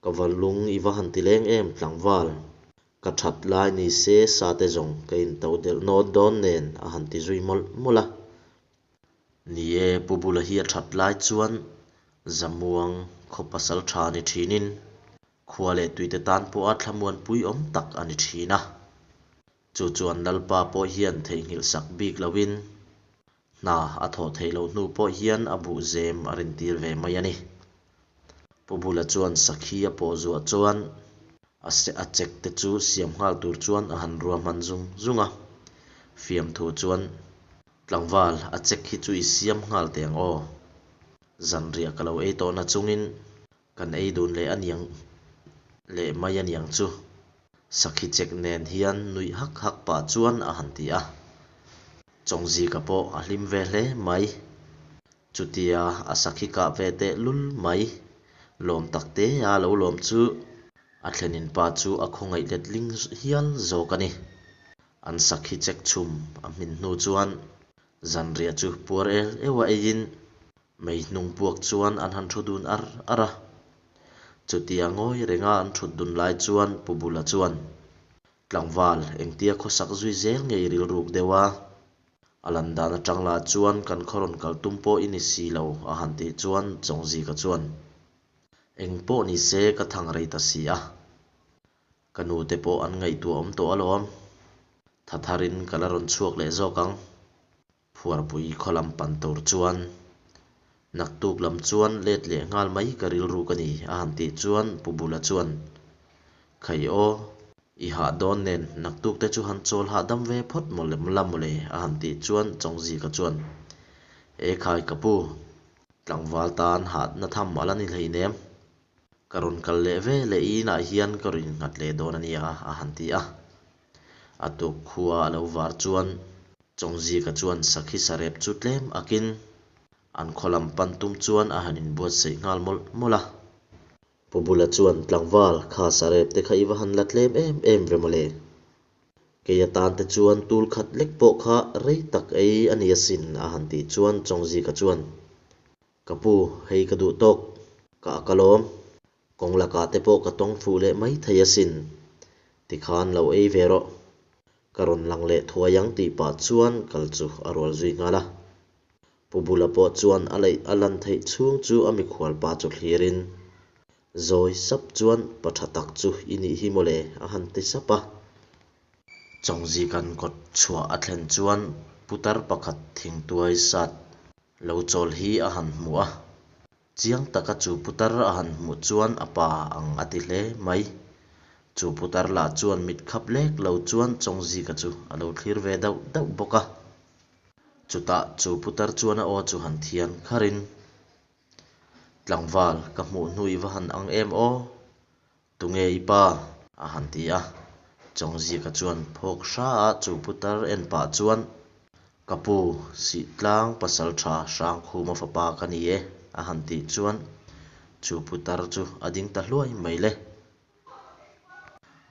Ka va lung i va han ti leng em tlangval, ka that lai ni se sa te zawng ka into delh nawt dawn nen a han ti zui mawlh mawlh a. Ni e, Pu Bula hi a that lai chuan Zamuang khaw pasal tha ni thinin khua leh tuite tan pawha thlamuanpui awm tak a ni thin a. Chu chuan Lalpa pawh hian theihnghilh sak bik loin hna a thawh theih loh hnu pawh hian a buh zem a rintir ve mai a ni. Pu Bula chuan sakhi a pawh zuah chuan a a chek te chu siam nghal tur chuan a han ruahman zung zung a. Fiamthu chuan Tlangval, a chek hi chu i siam nghal teh ang aw. Zanriah ka lo ei tawh na chungin Kan ei dun leh aniang leh mai aniang chu. Sakhi chek nen hian nuih hak hak pah chuan a han ti a. Chawngzika pawh a hlim ve hle mai. Chutia a sakhi kah ve teh lul mai. Lawm tak te a lo lawm chu a thlenin pa chu a khawngaih letling hial zawk a ni. An sakhi chek chhum a hmin hnu chuan zanriah chu puar el euh a eiin Mei hnung puak chuan an han thu dun ar ar a. Chutia ngawi renga an thut dun lai chuan Pu Bula chuan, Tlangval, engtia khawsak zui zel ngei rilruk deuh a? A lan dan atang lah chuan kan khaw rawn kal tum pawh i ni si lo, a han tih chuan Chawngzika chuan, Eng pawh ni se ka thang rei ta si a. Ka nu te pawh an ngaihtuah awm tawh alawm. Tha tharin ka la rawn chhuak leh zawk ang. Phuarpui khaw lam pan tur chuan naktuk lam chuan let leh nghal mai ka rilru ka ni a han tih chuan Pu Bula chuan Khai aw, i hah dawn nen naktuk te chu han chawl hahdam ve phawt mawle la mawle a han tih chuan Chawngzika chuan E khai ka pu, tlangval tan hahna tham a la ni hleinem. Ka rawn kal leh ve leh i inah hian ka rawn innghat leh dawn a nia a han ti a. A tuk khua a lo var chuan Chawngzika chuan sakhi sarep chu tlem akin an khaw lam pan tum chuan a han inbuatsaih nghal mawlh mawlh a. Pu Bula chuan tlangval kha sarep te kha i va han la tlem em em ve mawle. Kei atan te chuan tul khat lek pawh kha rei tak ei a ni asin a han tih chuan Chawngzika chuan Ka pu, hei ka duh tawk, ka a kalawm. Kawng lakah te pawh ka tawng fuh leh mai thei asin. Tikhan lo ei ve rawh. Ka rawn lang leh thuai ang tih pah chuan kal chu a rual zui nghal a. Pu Bula pawh chuan a leih a lan theih chhung chu a mikhual pa chu thlirin, Zawi sap chuan pa tha tak chu i nih hi mawle a han ti sap a. Chawngzikan kawt chhuah a thlen chuan putar pakhat thingtuai sat lo chawl hi a han hmu a. Chiang taka chu putar a han hmuh chuan a pa ang a ti hle mai. Chu putar lah chuan mit khap lek lo chuan Chawngzika chu a lo thlir ve dauh dauh bawk a. Chutah chu putar chuan a aw chu han thian kharin, Tlangval, ka hmuh hnu i va han ang em aw? Tunge i pa? a han ti a. Chawngzika chuan phawk hra a chu putar en pah chuan, Ka pu, Sihtlang pasaltha Hrangkhuma fapa ka ni e, a han tih chuan chu putar chu a ding ta hluai mai le.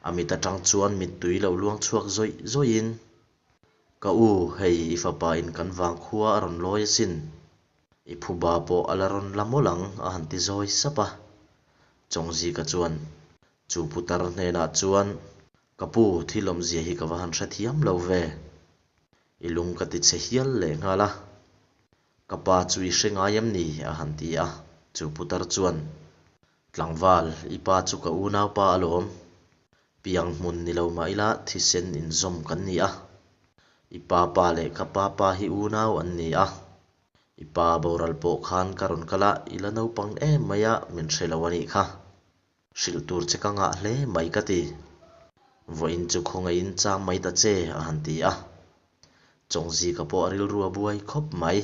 A mit atang chuan mittui lo luang chhuak zawih zawihin, Ka u, hei i fapa in kan vangkhua a rawn lawi asin. I phuba pawh a la rawn la mawlh ang, a han ti zawi sap a. Chawngzika chuan chu putar hnenah chuan, Ka pu, thil awmzia hi ka va han hrethiam lo ve. I lung ka ti chhe hial leh nghal a. Ka pa chu i hre ngai em ni? a han ti a. Chu putar chuan, Tlangval, i pa chu ka unaupa alawm. Piang hmun ni lo mah ila thisen inzawm kan ni a. I pa pa leh ka pa pa hi unau an ni a. I pa boral pawh khan ka rawn kal a, i la naupang em mai a, min hre lo a nih kha. Hrilh tur che ka ngah hle mai ka ti. Vawiin chu khawngaihin cham mai ta che, a han ti a. Chawngzika pawh a rilru a buai khawp mai.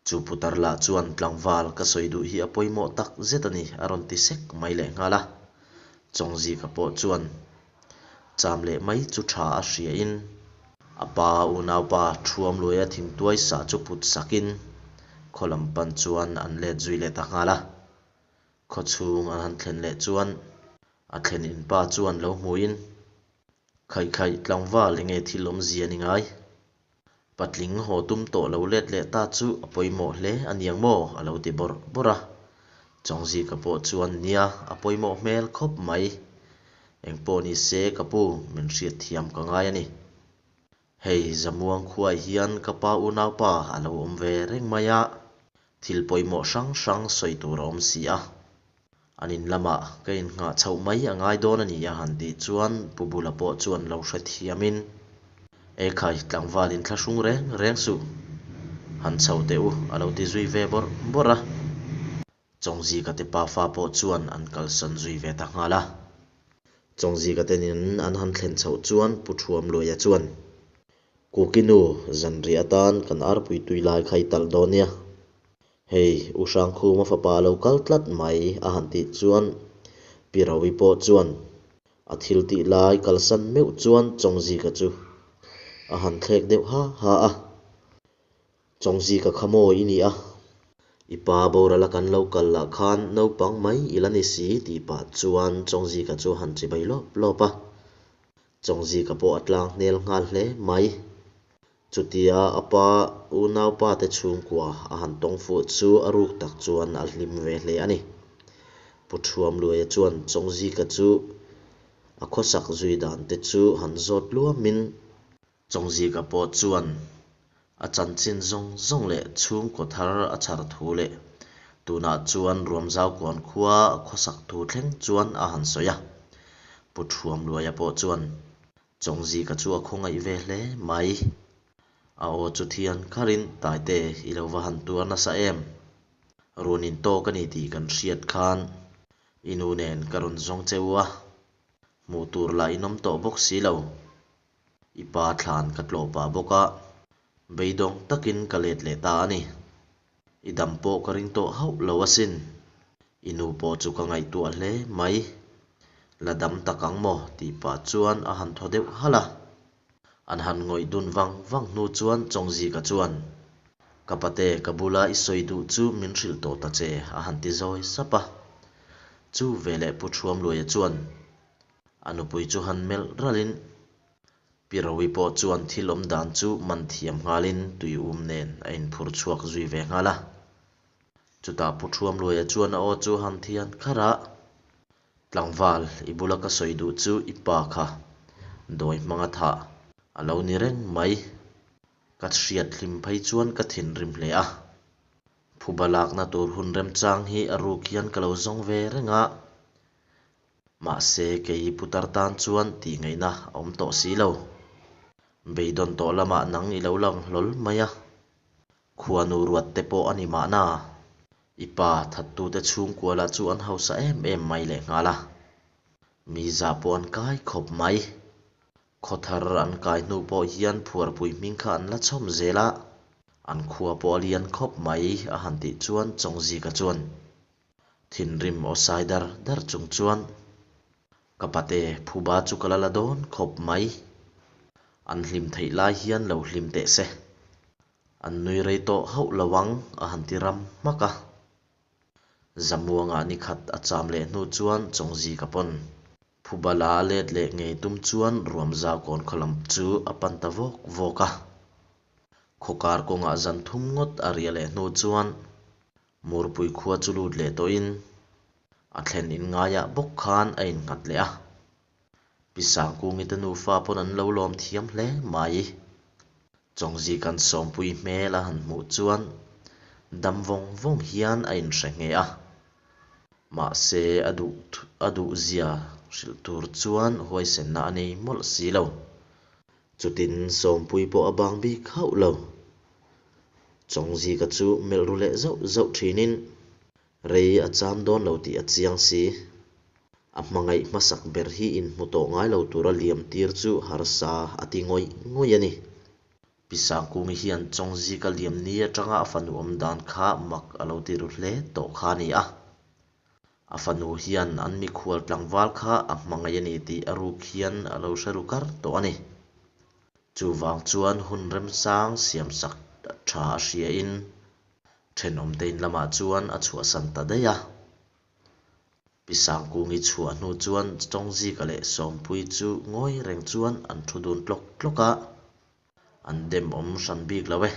Chu putar lah chuan tlangval ka sawi duh hi a pawimawh tak zet a ni, a rawn ti sek mai leh nghal a. Chawngzika pawh chuan cham leh mai chu tha a hriain a pa unaupa Thuamluaia thingtuai sah chu put sakin khaw lam pan chuan an let zui leh ta nghal a. Khaw chhung an han thlen leh chuan a thlen in pa chuan lo hmuin, Khaih khaih tlangval enge thil awmzia ni ngai? Patling haw tum tawh lo let leh ta chu a pawimawh hle a niang maw? a lo ti bawrh bawrh a. Chawngzika pawh chuan, Nia, a pawimawh hmel khawp mai. Engpawh ni se ka pu, min hriat thiam ka ngai a ni. Hei, Zamuang khuaah hian ka pa unaupa a lo awm ve reng mai a, thil pawimawh hrang hrang sawi tur a awm si a. An in lamah ka innghah chhoh mai a ngai dawn a ni a han tih chuan Pu Bula pawh chuan lo hrethiamin, Ekhai, tlangval inthlahrung reng reng suh, han chho teh u a lo ti zui ve bawrh bawrh a. Chawngzika te pafa pawh chuan an kalsan zui ve ta nghal a. Chawngzika te nen an han thlen chhoh chuan Pu Thuamluaia chuan, Kuki nu, zanriah atan kan arpui tui lai kha i talh dawn nia. Hei, U Hrangkhuma fapa a lo kal tlat mai, a han tih chuan Pi Rovi pawh chuan a thil tih lai kalsan meuh chuan Chawngzika chu a han thlek deuh ha ha a. Chawngzika kha maw i ni a? I pa boral a kan lo kal lah khan naupang mai i la ni si tih pah chuan Chawngzika chu a han chibai lawp lawp a. Chawngzika pawh a tlang hnel nghal hle mai. Chutia a pa unaupa te chhungkua a han tawng fuh chu a ruk tak chuan a hlim ve hle a ni. Pu Thuamluaia chuan Chawngzika chu a khawsak zui dan te chu han zawt luamin, Chawngzika pawh chuan a chanchin zawng zawng leh chhungkaw thar a chhar thu leh tunah chuan Ruamzaukawn khua khawsak thu thleng chuan a han sawi a. Pu Thuamluaia pawh chuan Chawngzika chu a khawngaih ve hle mai. A aw chu thian kharin Taite i lo va han tuar nasa em? Run in tawk a ni tih kan hriat khan i nu nen ka rawn zawng che u a, hmuh tur lah in awm tawh bawk si lo. I pa thlan ka tlawh pah bawk a, beidawng takin ka let leh ta a ni. I dam pawh ka ring tawh hauh lo asin. I nu pawh chu ka ngaihtuah hle mai. La dam tak ang maw? tih pah chuan a han thaw deuh halh a. An han ngawih dun vang vang hnu chuan Chawngzika chuan, Ka pate, ka bula i sawi duh chu min hrilh tawh ta che, a han ti zawi sap a. Chu veleh Pu Thuamluaia chuan, A nupui chu han melh ralhin Pi Rovi pawh chuan thil awm dan chu man thiam nghalin tui um nen a inphur chhuak zui ve nghal a. Chutah Pu Thuamluaia chuan a aw chu a han thian kharh a, Tlangval, i bula ka sawi duh chu i pa kha dawi hmanga thah a lo ni reng mai. Ka hriat hlim phei chuan ka thinrim hle a. Phuba lakna tur hun remchang hi a ruk hian ka lo zawng ve reng a. Mahse, kei putar tan chuan tih ngaihna a awm tawh si lo. Beidawn tawh lamah nang i lo lang hlawl mai a. Khuanu ruat te pawh a ni mahna. I pa thattute chhungkua lah chu an hausa em em mai lehnghal a. Mi zah pawh an kai khawp mai. Khawthar an kai hnu pawh hian phuarpui hming kha an la chhawm zel a. An khua pawh a lian khawp mai a han tih chuan Chawngzika chuan Thinrim aw sai dar dar chung chuan ka pate phuba chu ka la la dawn khawp mai. An hlim theih lai hian lo hlim teh se. An nui rei tawh hauh lo ang a han ti ram hmak a. Zamuangah ni khat a cham leh hnu chuan Chawngzika pawn. Phuba la let leh ngei tum chuan Ruamzaukawn khaw lam chu a pan ta vawk vawk a. Khaw kar kawngah zan thum ngawt a riah leh hnu chuan Murpui khua chu lut leh tawhin a thlen in ngaiah bawk khan a innghat leh a. Pi Sangkungi te nufa pawn an lo lawm thiam hle mai. Chawngzika'n Sawmpui hmel a han hmuh chuan dam vawng vawng hian a inhre nghe a. Mahse a duh a duhzia hrilh tur chuan huaisenna a nei mawlh si lo. Chutin Sawmpui pawh a bang bik hauh lo. Chawngzika chu melh ru leh zauh zauh thinin rei a cham dawn lo tih a chiang si. A hmangaih hmasak ber hi inhmu tawh ngai lo tura liam tir chu harsa a ti ngawih ngawih a ni. Pi Sangkungi hian Chawngzika liam ni atanga a fanu awm dan kha mak a lo ti ru hle tawh kha a ni a. A fanu hian an mikhual tlangval kha a hmangaih a ni tih a ruk hian a lo hre ru kar tawh a ni. Chuvang chuan hun remsang siamsak tha a hriain thenawmte in lamah chuan a chhuahsan ta daih a. Pi Sangkungi chhuah hnu chuan Chawngzika leh Sawmpuii chu ngawi reng chuan an thu dun tlawk tlawk a. An dem awm hran bik lo e.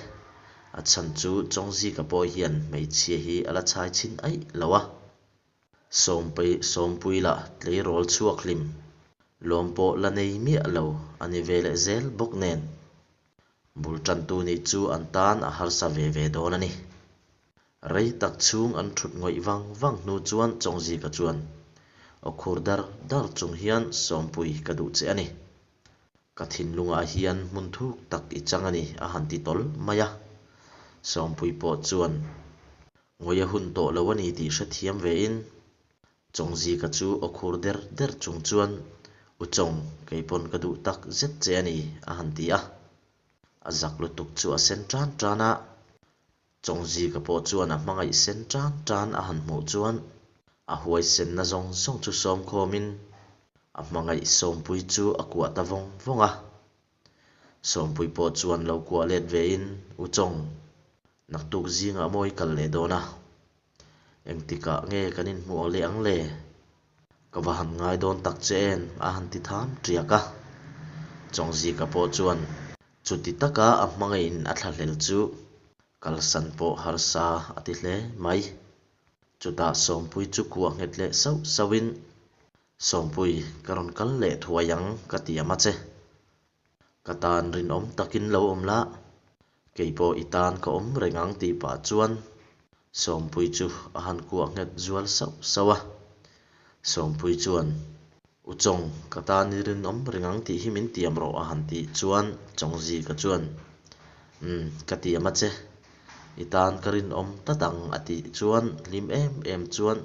A chhan chu Chawngzika pawh hian hmeichhia hi a la chhai chhin aih lo a. Sawmpui Sawmpui lah tleirawl chhuak hlim lawm pawh la nei miah lo a ni ve leh zel bawk nen. Bul tantu nih chu an tan a harsa ve ve dawn a ni. Rei tak chhung an thut ngawih vang vang hnu chuan Chawngzika chuan, Aw khur dar dar chung hian Sawmpui ka duh che a ni. Ka thinlungah hian hmun thuk tak i chang a ni a han ti tawl mai a. Sawmpui pawh chuan ngawih a hun tawh lo a ni tih hrethiam vein Chawngzika chu aw khur der der chung chuan, U Chawng, kei pawn ka duh tak zet che a ni a han ti a. A zak lutuk chu a sen tan tan a. Chawngzika pawh chuan a hmangaih sen tan tan a han hmuh chuan a huaisenna zawng zawng chu sawm khawmin a hmangaih Sawmpui chu a kuah ta vawng vawng a. Sawmpui pawh chuan lo kuah let vein, U Chawng, naktuk zingah maw i kal leh dawn a? Engtikah nge kan inhmuh leh ang le? Ka va han ngai dawn tak che em? a han ti tham tiak a. Chawngzika pawh chuan chuti taka a hmangaihin a thlahlel chu kalsan pawh harsa a ti hle mai. Chutah Sawmpui chu kuah nghet leh sauh sauhin, Sawmpui, ka rawn kal leh thuai ang ka ti a ma che. Ka tan rinawm takin lo awm la, kei pawh i tan ka awm reng ang tih pah chuan Sawmpui chu a han kuah nghet zual sauh sauh a. Sawmpui chuan, U Chawng, ka tan i rinawm reng ang tih hi min tiam rawh a han tih chuan Chawngzika chuan, Umm, ka tiam a che. I tan ka rinawm tlat ang a tih chuan hlim em em chuan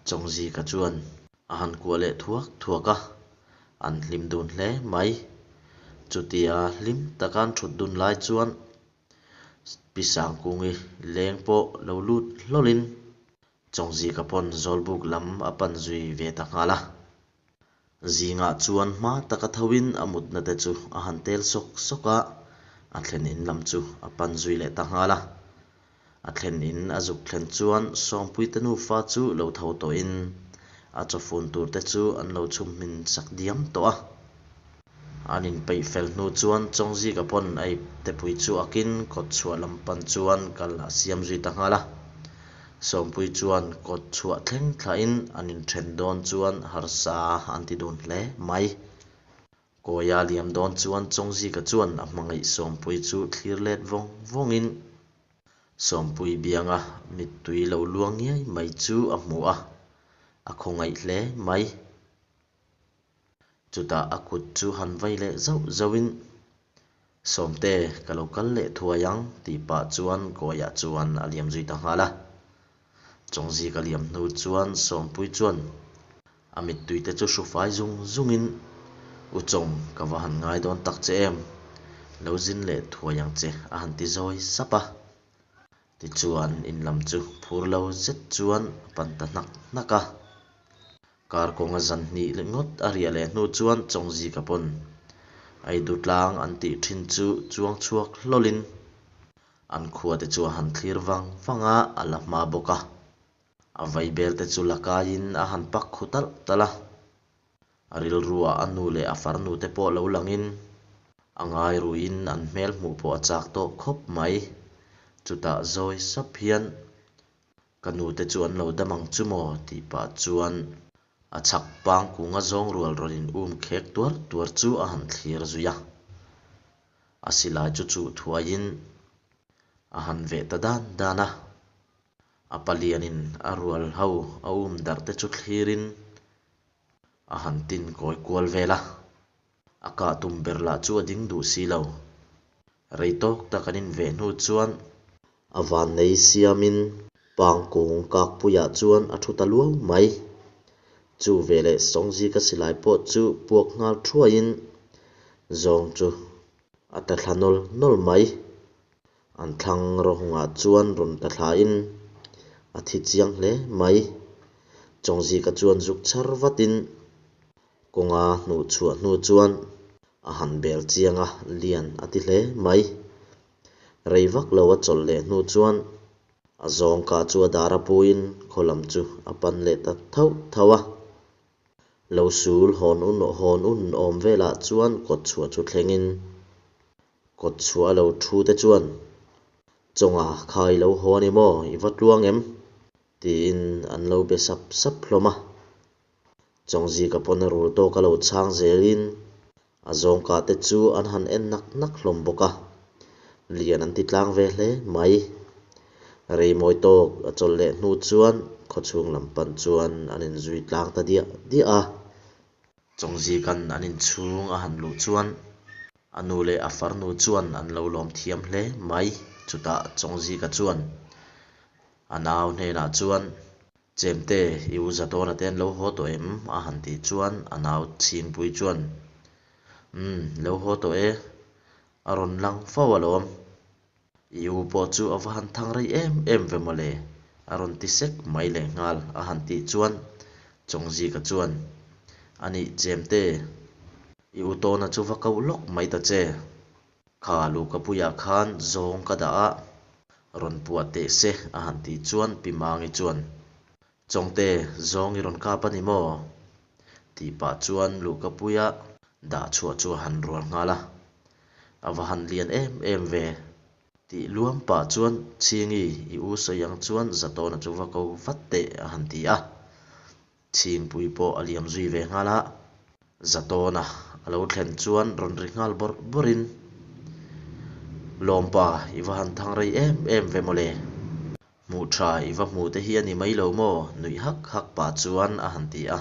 Chawngzika chuan, A han kuah leh thuak thuak a, an hlim dun hle mai. Chutia hlim taka an thut dun lai chuan Pi Sangkungi leng pawh lo lut hlawlin Chawngzika pawn Zawlbuk lam a pan zui ve ta nghal a. Zingah chuan hma taka thoin a mutna te chu a han tel sawk sawk a, a thlen in lam chu a pan zui leh ta nghal a. A thlen in a zuk thlen chuan Sawmpuite nufa chu lo tho tawhin a chawfun tur te chu an lo chhum hmin sak diam tawh a. An inpeih fel hnu chuan Chawngzika pawn a iptepui chu akin kawt chhuah lam pan chuan kal a siam zui ta nghal a. Sawmpui chuan kawt chhuah thleng thlahin an inthen dawn chuan harsa an ti dun hle mai. Kawia liam dawn chuan Chawngzika chuan a hmangaih Sawmpui chu thlir let vawng vawngin Sawmpui bianga mittui lo luang ngiai mai chu a hmu a, a khawngaih hle mai. Chutah a kut chu han vai leh zauh zauhin, Sawmte, ka lo kal leh thuai ang tih pah chuan Kawia chuan a liam zui ta nghal a. Chawngzika liam hnu chuan Sawmpui chuan A mittui te chu hru fai zung zungin, U Chawng, ka va han ngai dawn tak che em? Lo zin leh thuai ang che, a han ti zawi sap a. Tichuan, in lam chu phur lo zet chuan a pan ta hnak hnak a. Kar kawnga zan hnih ngawt a riah leh hnu chuan Chawngzika pawn Aidu tlang an tih thin chu chuang chhuak hlawlin an khua te chu a han thlir vang vang a, a la hma bawk a. A vaibel te chu la kaiin a han pak khu talh talh a. A rilruah a nu leh a farnu te pawh lo langin a ngai ruiin an hmel hmuh pawh a chak tawh khawp mai. Chutah zawi sap hian ka nu te chu an lo dam ang chu maw tih pah chuan a chhak pang kunga zawng rual rawn in um khek tuar tuar chu a han thlir zui a. A silai chu chuh thuaiin a han veh ta dan dan a. A palianin a rual ho a um darh te chu thlirin a han tin kawi kual vel a. A kah tum ber lah chu a ding duh si lo. Rei tawk tak an inveh hnu chuan a vannei siamin pangkung kakpuiah chuan a thu ta luau mai. Chu veleh Sawngzika silai pawh chu puak nghal thuaiin zawng chu a ta thla nawl nawl mai. An thlang rawhungah chuan rawn ta thlain a thi chiang hle mai. Chawngzika chuan zuk chhar vatin kawnga hnuh chhuah hnu chuan a han bel chiang a, lian a ti hle mai. Rei vak lo a chawlh leh hnu chuan a zawngka chu a dar a puin khaw lam chu a pan leh ta thauh thauh a. Lo sul hawn un hawn un awm velah chuan kawt chhuah chu thlengin Kawt chhuah a lo thu te chuan, Chawnga kha i lo haw a ni maw? I va tluang em? tiin an lo be sap sap hlawm a. Chawngzika pawn a rul tawk a lo chhang zelin a zawngkah te chu an han en nak nak hlawm bawk a. Lian an ti tlang ve hle mai. Reimawi tawk a chawlh leh hnu chuan khawchhung lam pan chuan an inzui tlang ta diah diah a. Chawngzikan an inchhung a han luh chuan a nu leh a farnu chuan an lo lawm thiam hle mai. Chutah Chawngzika chuan a nau hnenah chuan, Chemte, i u Zatawna te an lo haw tawh em? a han tih chuan a nau Chhingpui chuan, Umm, lo haw tawh e, a rawn lang fo alawm. I u pawh chu a va han thang rei em em ve mawle, a rawn ti sek mai leh nghal a han tih chuan Chawngzika chuan, A nih Chemte, i u tawna chu va koh lawk mai ta che. Kha Luhkapuiah khan zawng ka dah a, rawn puah teh se a han tih chuan Pi Mangi chuan, Chawngte, zawng i rawn kap a ni maw? tih pah chuan Luhkapuia dah chhuah chu a han rual nghal a. A va han lian em em ve tih luam pah chuan Chhingi i u sawi ang chuan Zatawna chu va ko vat teh a han ti a. Chhingpui pawh a liam zui ve nghal a. Zatawna a lo thlen chuan rawn ri nghal bawrh bawrhin, Lawmpa, i va han thang rei em em ve mawle. Hmuh tha i va hmuh te hi a ni mai lo maw? nuih hak hak pah chuan a han ti a.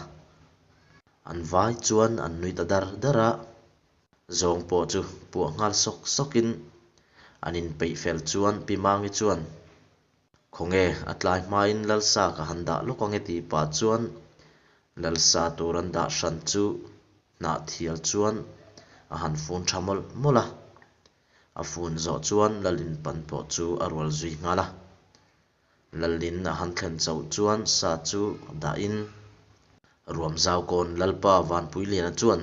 An vai chuan an nui ta dar dar a. Zawng pawh chu puah nghal sawk sawkin an inpeih fel chuan Pi Mangi chuan, Khawnge, a tlai hmain Lalsa ka han dah lawk ange tih pah chuan Lalsa tur an dah hran chu hnah thial chuan a han fun tha mawlh mawlh a. A fun zawh chuan Lalin pan pawh chu a rual zui nghal a. Lalin a han thlen chauh chuan sa chu dahin Ruamzaukawn Lalpa Vanpuiliana chuan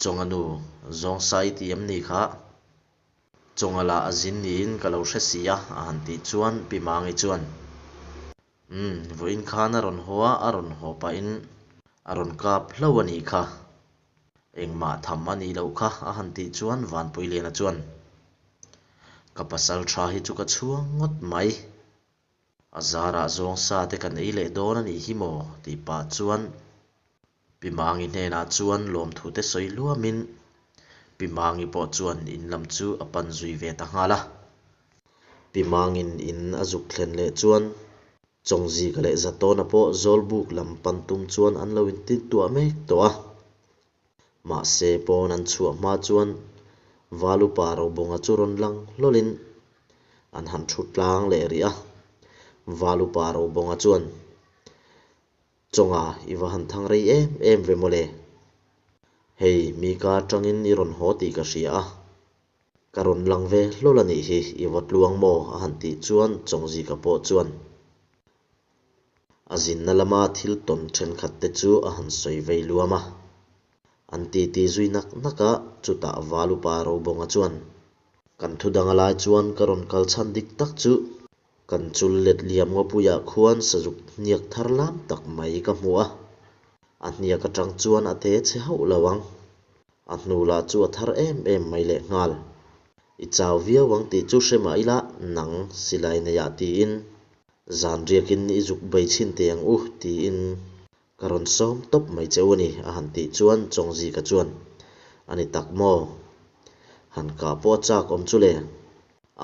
Chawnga nu zawng sa i ti em ni kha? Chawnga lah a zin niin ka lo hre si a, a han tih chuan Pi Mangi chuan, Umm, vawiin khan a rawn haw a, a rawn haw pahin a rawn kap hlauh a nih kha. Engmah tham a nih loh kha, a han tih chuan Vanpuiliana chuan, Ka pasal tha hi chu ka chhuang ngawt mai. A zarah zawng sa te kan ei leh dawn a nih hi maw? tih pah chuan Pi Mangi hnenah chuan lawmthu te sawi luamin Pi Mangi pawh chuan in lam chu a pan zui ve ta nghal a. Pi Mangin in a zuk thlen leh chuan Chawngzika leh Zatawna pawh Zawlbuk lam pan tum chuan an lo intintuah mek tawh a. Mahse, pawn an chhuah hma chuan Valupa Robawnga chu rawn lang hlawlin an han thu tlang leh rih a. Valupa Robawnga chuan, Chawnga, i va han thang rei em em ve mawle. Hei, mi ka atangin i rawn haw tih ka hria a. Ka rawn lang ve hlawl a nih hi, i va tluang maw? a han tih chuan Chawngzika pawh chuan A zinna lama thil tawn thenkhat te chu a han sawi vei luam a. An titi zui nak nak a, chutah Valupa Robawnga chuan, Kan thu dang a lai chuan ka rawn kal chhan dik tak chu kan chul let liam ngawpuiah khuan sazuk hniak thar lam tak mai ka hmu a. A hniak atang chuan a te chhe hauh lo ang. A hnu lah chu a thar em em mai lehnghal. I chau viau ang tih chu hre mah ila, nang silai neiah tiin zan riakin i zuk bei chhin teh ang u tiin ka rawn sawm tawp mai che u a ni a han tih chuan Chawngzika chuan a ni tak maw? Han kah pawh a chak awm chu le.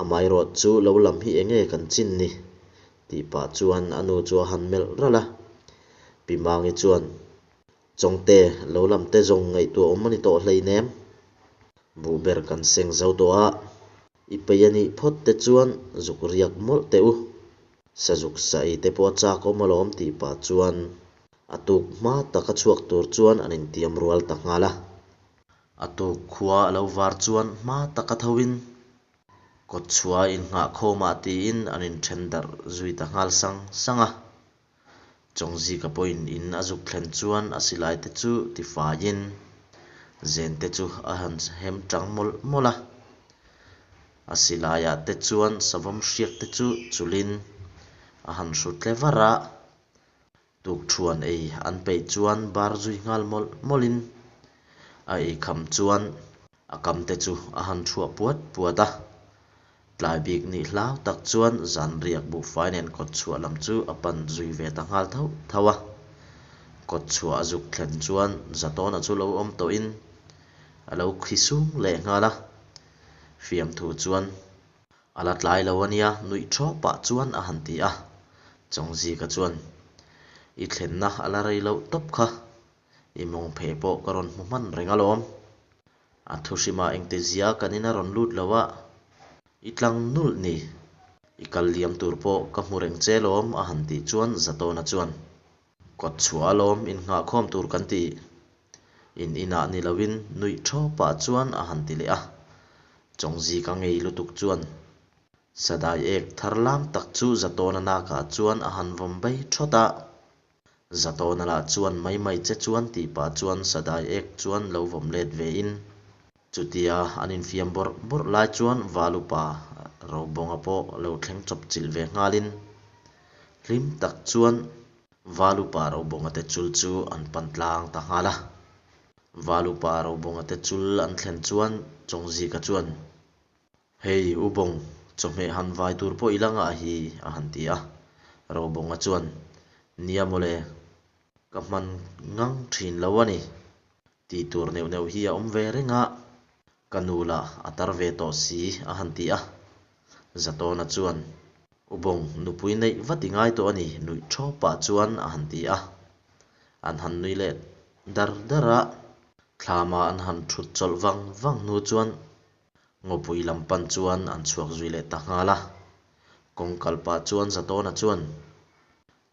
Amaherawh chu lo lam hi enge kan chin ni? tih pah chuan a nu chu a han melh ralh a. Pi Mangi chuan Chawngte, lo lam te zawng ngaihtuah awm a ni tawh hleinem. Buh ber kan seng zo tawh a, i pei a nih phawt te chuan zuk riak mawlh teh u. Sazuk sa ei te pawh a chak awm alawm tih pah chuan a tuk hma taka chhuak tur chuan an intiam rual ta nghal a. A tuk khua a lo var chuan hma taka tho in kawtchhuah a innghah khawmah tiin an inthen darh zui ta nghal sang sang a. Chawngzika pawhin in a zuk thlen chuan a silai te chu tifaiin zen te chu a han hem tang mawlh mawlh a. A silaiah te chuan savawm hriak te chu chulhin a han hrut tle var a. Tukṭhuan ei an peih chuan bar zui nghal mawlh mawlhin a ei kham chuan a kam te chu a han thuah puat puat a. Tlai bik nih hlau tak chuan zan riak buhfai nen kawtchhuah lam chu a pan zui ve ta nghal thauh thauh a. Kawtchhuah a zuk thlen chuan Zatawna chu lo awm tawhin a lo khi sung leh nghal a. Fiamthu chuan a la tlai lo a nia nuih thaw pah chuan a han ti a. Chawngzika chuan I thlenna a la rei loh tawp kha. I mawng phe pawh ka rawn hmu hman reng alawm. A thuhrimah engtizia kan in a rawn lut lo a, i tlang nulh ni. I kal liam tur pawh ka hmu reng che alawm a han tih chuan Zatawna chuan, Kawt chhuah alawm innghahkhawm tur kan ti. In inah ni loin nuih thaw pah chuan a han ti leh a. Chawngzika ngei lutuk chuan Sadai ek thar lam tak chu Zatawna nakah chuan a han vawm bai thawt a. Zatawna lah chuan mai mai che chuan tih pah chuan Sadai ek chuan lo vawm let ve in chutia an infiam bawrh bawrh lai chuan Valupa Robawnga pawh lo thleng chawp chilh ve nghal in hlim tak chuan Valupa Robawnga te chul chu an pan tlang ta nghal a. Valupa Robawnga te chul an thlen chuan Chawngzika chuan Hei, U Bawng, chawhmeh han vai tur pawh i la ngah hi, a han ti a. Robawnga chuan, Nia mawle, ka hman ngang thin lo a ni. Tih tur neuh neuh hi a awm ve reng a, ka nu lah a tar ve tawh si, a han ti a. Zatawna chuan, U Bawng, nupui neih vat i ngai tawh a ni, nuih thawp pah chuan a han ti a. An han nui leh dar dar a. Thlama an han thut chawlh vang vang hnu chuan Ngawpui lam pan chuan an chhuak zui leh ta nghal a. Kawng kal pah chuan Zatawna chuan,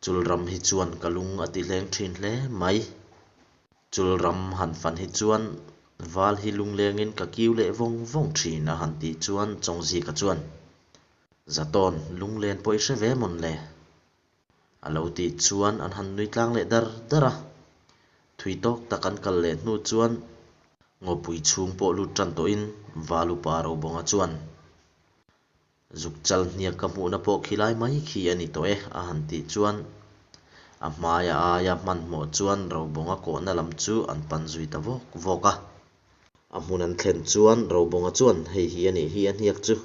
Chul ram hi chuan ka lung a ti hleng thin hle mai. Chul ram han fan hi chuan val hi lunglengin ka kiu leh vawng vawng thin a han tih chuan Chawngzika chuan, Zatawn, lunglen pawh i hre ve mawn le? A lo tih chuan an han nui tlang leh dar dar a. Thui tawk tak an kal leh hnu chuan ngawpui chhung pawh lut tan tawhin Valupa Robawnga chuan, Zuk chal hniak ka hmuhna pawh khilai mai khi a ni tawh e a han tih chuan a hmaia aia hmanhmawh chuan Robawnga kawhna lam chu an pan zui ta vawk vawk a. A hmun an thlen chuan Robawnga chuan hei hi a nih hi a hniak chu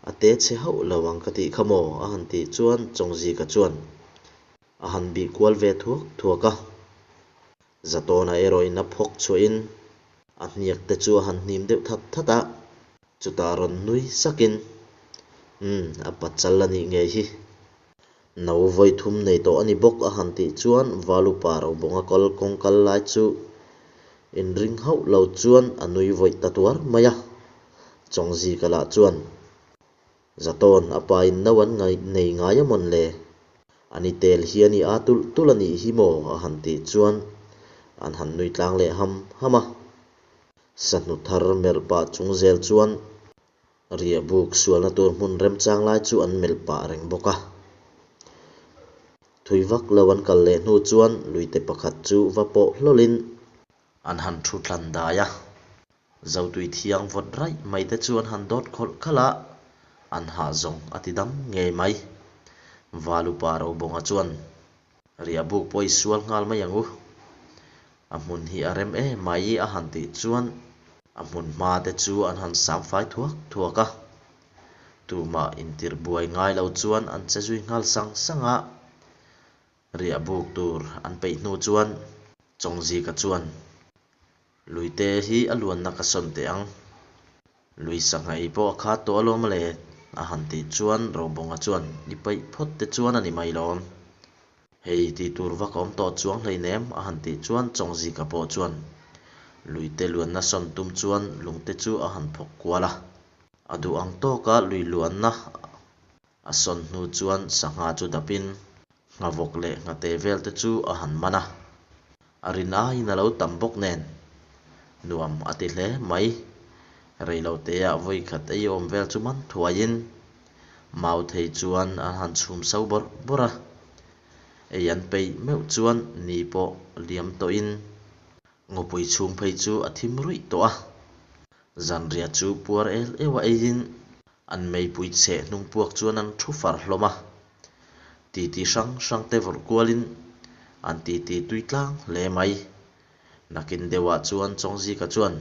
a te chhe hauh lo ang ka tih kha maw a han tih chuan Chawngzika chuan a han bih kual ve thuak thuak a. Zatawna erawhin a phawk chhuahin a hniak te chu a han hnim deuh that that a, chutah rawn nui sakin Umm a pachal a nih ngei hi. No vawi thum nei tawh a ni bawk a han tih chuan Valupa Robawnga kal kawng kal lai chu inring hauh lo chuan a nui vawih ta tuar mai a. Chawngzika lah chuan Zatawn a pa in no an nei ngai a mawn le? A ni tel hian i a tulh tulh a nih hi maw? a han tih chuan an han nui tlang leh ham ham a. Sahnu thar melh pah chung zel chuan Riahbuk sualna tur hmun remchang lai chu an melh pah reng bawk a. Thui vak lo an kal leh hnu chuan luite pakhat chu va pawh hlawlin an han thu thlan dai a. Zotui thiang vawt raih mai te chu an han dawt khawlh khalh a, an hah zawng a ti dam ngei mai. Valupa Robawnga chuan, Riahbuk pawh i sual nghal mai ang u. A hmun hi a rem em mai a han tih chuan a hmun hma te chu an han sam fai thuak thuak a. Tumah intirh buai ngai lo chuan an che zui nghal sang sang a. Riah buk tur an peih hnu chuan Chawngzika chuan, Luite hi a luanna ka sawn teh ang. Lui sangha ei pawh a khat tawh alawm le a han tih chuan Robawnga chuan, I paih phawt te chuan a ni mai lawm. Hei tih tur vak a awm tawh chuang hleinem a han tih chuan Chawngzika pawh chuan luite luanna sawn tum chuan lungte chu a han phawk kual a. A duh ang tawka lui luanna a sawn hnu chuan sangha chu dapin Nghavawk leh nghate vel te chu a han man a, a rin aiin a lo tam bawk nen nuam a ti hle mai. Reiloteah vawi khat ei awm vel chu man thuaiin mau thei chuan an han chhum so bawrh bawrh a, ei an peih meuh chuan ni pawh liam tawhin Ngawpui chhung phei chu a thim ruih tawh a, zanriah chu puar el eu a eiin an meipui chheh hnung puak chuan an thu far hlawm a. Titi hrang hrang te vawrh kualin an titi tui tlang hle mai. Nakin deuhah chuan Chawngzika chuan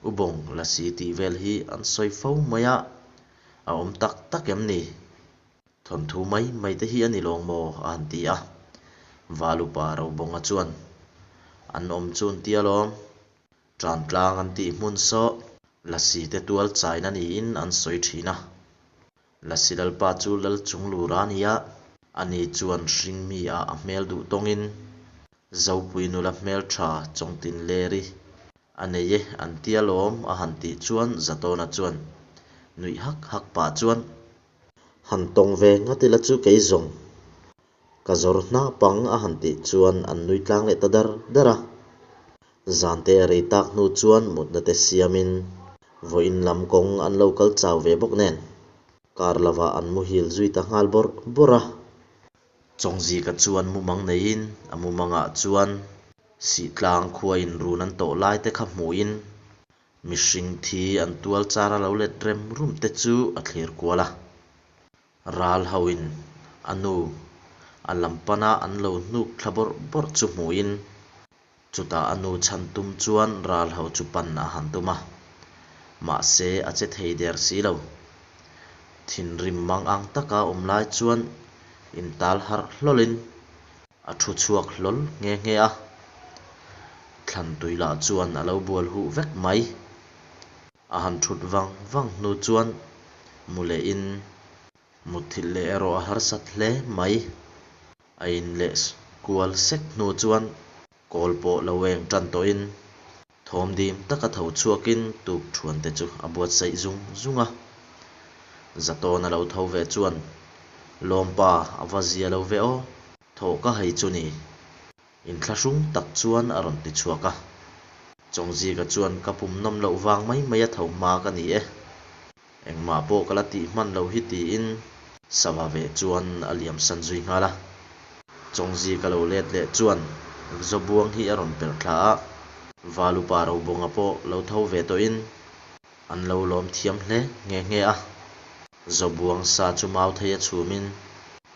U Bawng Lasi tih vel hi an sawi fo mai a, a awm tak tak em ni? Thawnthu mai mai te hi a ni lawng maw? a han ti a. Valupa Robawnga chuan, An awm chu an ti alawm. Tantlang an tih hmun saw Lasi te tual chaina niin an sawi thin a. Lasi Lalpa chu Lal Chunglura a ni a, ani chuan hringmi ah a hmel duh tawngin Zopui nula hmeltha Chawngtinleri a nei e an ti alawm a han tih chuan Zatawna chuan nuih hak hak pah chuan, Han tawng ve ngat ila chu kei zawng ka zawr hnah pang a han tih chuan an nui tlang leh ta dar dar a. Zante a rei tak hnu chuan mutna te siamin vawiin lam kawng an lo kal chau ve bawk nen kar lovah an muhil zui ta nghal bawrh bawrh a. Chawngzika chuan mumang neiin a mumangah chuan Sihtlang khuain run an tawh lai te kha hmuhin Mihring thi an tual char a lo let rem rum te chu a thlir kual a. Ral hoin a nu a lam pana an lo hnuk thla bawrh bawrh chu hmuhin chutah a nu chhan tum chuan ral ho chu pan a han tum a. Mahse a che thei der si lo. Thinrim mang ang taka awm lai chuan intal harh hlawlin A thu chhuak hlawl nghe nghe a, thlan tui lah chuan a lo bual huh vek mai. A han thut vang vang hnu chuan mu lehin mutthilh leh erawh a harsat hle mai. A in leh kual sek hnu chuan kawl pawh lo eng tan tawhin Thawm dim taka tho chhuakin tuk thuante chu a buatsaih zung zung a. Zatawn a lo tho ve chuan, Lawmpa, a va zia lo ve aw, thawh ka hei chu ni. Inthlahrung tak chuan a rawn ti chhuak a. Chawngzika chuan ka pum nawm loh vang mai mai a tho hma ka ni e. Engmah pawh ka la tih hman loh hi tiin sava ve chuan a liam san zui nghal a. Chawngzi ka lo let leh chuan Zawbuang hi a rawn perh thla a, Valupa Robawnga pawh lo tho ve tawhin an lo lawm thiam hle nghe nghe a. Zawbuang sa chu mau thei a chhumin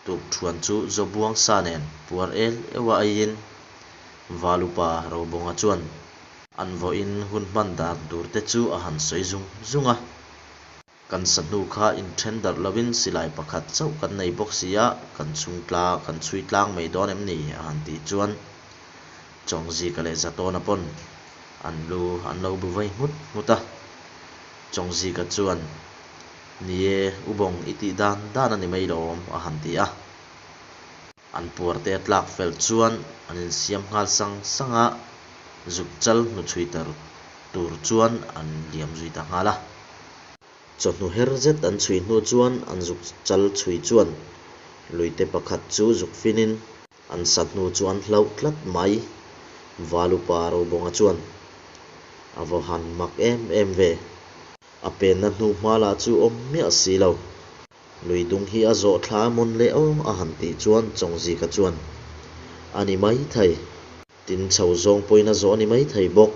tukṭhuan chu Zawbuang sa nen puar el euh a aiin Valupa Robawnga chuan An vawiin hun hman dan tur te chu a han sawi zung zung a. Kan sahnu kha inthen darh loin silai pakhat chauh kan nei bawk si a, kan chhung tla kan chhui tlang mai dawn em ni? a han tih chuan Chawngzika leh Zatawna pawn an lu an lo bu vei nghut nghut a. Chawngzika chuan, Ni e, u bawng i tih dan dan a ni mai lawm, a han ti a. An puarte a tlak fel chuan an insiam nghal sang sang a, zuk chal hnuchhui tar tur chuan an liam zui ta nghal a. Chawhnu her zet an chhui hnu chuan an zuk chal chhui chuan luite pakhat chu zuk finin an sa hnu chu an hlauh tlat mai. Valupa Robawnga chuan a vaw han mak em em ve. A penna hnu hma lah chu awm miah si lo. Lui dung hi a zawh thla a mawn leh aw a han tih chuan Chawngzika chuan, A ni maithei. Tin chho zawng pawhin a zawh a ni maithei bawk.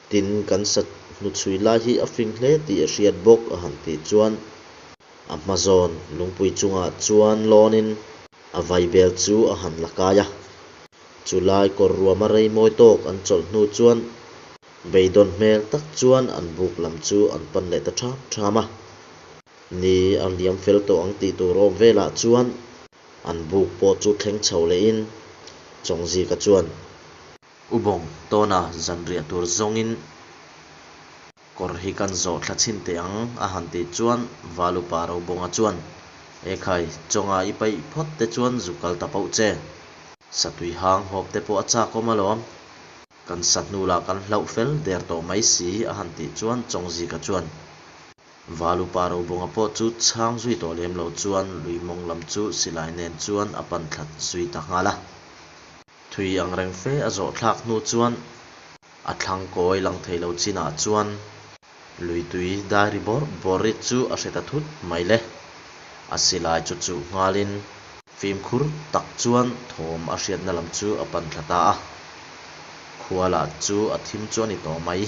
Tin kan sa hnuchhui lai hi a fing hle tih a hriat bawk a han tih chuan a hma zawn lungpui chungah chuan lawnin a vaibel chu a han la kai a. Chulai kawr ruama rei mawi tawk an chawlh hnu chuan beidawn hmel tak chuan an buk lam chu an pan leh ta ṭham ṭham a. Ni a liam fel tawh ang tih tur awm velah chuan an buk pawh chu thleng chho lehin Chawngzika chuan, U Bawng, Tawna zanriah tur zawngin kawr hi kan zawh thla chhin teh ang a han tih chuan Valupa Robawnga chuan, Ekhai, Chawnga i paih phawt te chuan zu kal ta pauh che. Satui hang hawp te pawh a chak awm alawm. Kan sa hnu lah kan hlauh fel der tawh mai si a han tih chuan Chawngzika chuan, Valupa Robawnga pawh chu chhang zui tawh lem lo chuan lui mawng lam chu silai nen chuan a pan thla zui ta nghal a. Thui ang reng fe a zawh thlak hnu chuan a thlang kawi lang thei lo chinah chuan lui tui dai ri bawrh bawrh ri chu a hre ta thut mai le. A silai chu chuh nghalin fimkhur tak chuan thawm a hriatna lam chu a pan thla ta a. Khua lah chu a thim chu a ni tawh mai.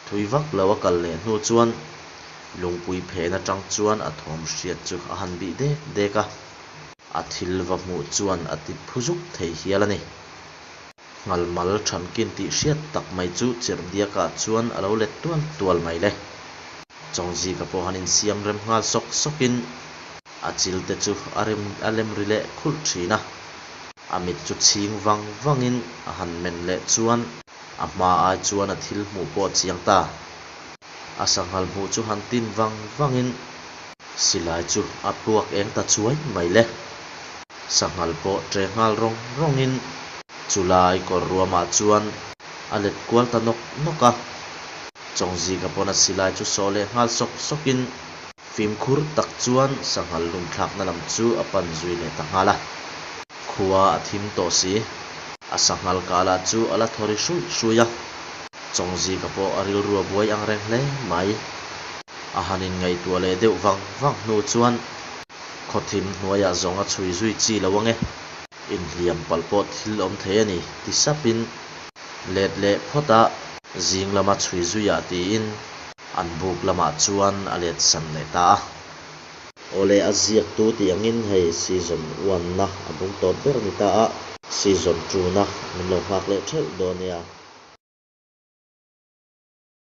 Thui vak lo a kal leh hnu chuan lungpui phen atang chuan a thawm hriat chu a han bih dek dek a, a thil va hmuh chuan a ti phu zuk thei hial a ni. Nghalmal thankin tih hriat tak mai chu chirhdiakah chuan a lo let tual tual mai le. Chawngzika pawh han insiam rem nghal sawk sawkin a chil te chu a rem a lem ri leh khulh thin a, a mit chu chhing vang vangin a han men leh chuan A hma ai chuan a thil hmuh pawh a chiang ta. A sanghal hmuh chu han tin vang vangin silai chu a puak eng ta chuai mai le. Sanghal pawh ṭe nghal rawng rawngin chulai kawr ruamah chuan a let kual ta nawk nawk a. Chawngzika pawn a silai chu sawh leh nghal sawk sawkin fimkhur tak chuan sanghal lumthlakna lam chu a pan zui leh ta nghal a. Khua a thim tawh si. A sanghal kah lah chu a la thaw ri hruih hruih a, Chawngzika pawh a rilru a buai ang reng hle mai. A han inngaihtuah leh deuh vang vang hnu chuan khawthim hnuaiah zawng a chhui zui chi lo ange, inhliam palh pawh thil awm thei a ni ti sapin let leh phawt a, zing lama chhui zuiah tiin an buk lamah chuan a let san leh ta a. Awle a ziaktu tih angin hei season one na a bung tawp ber a ni ta a, season two na min lo nghak leh theuh dawn nia.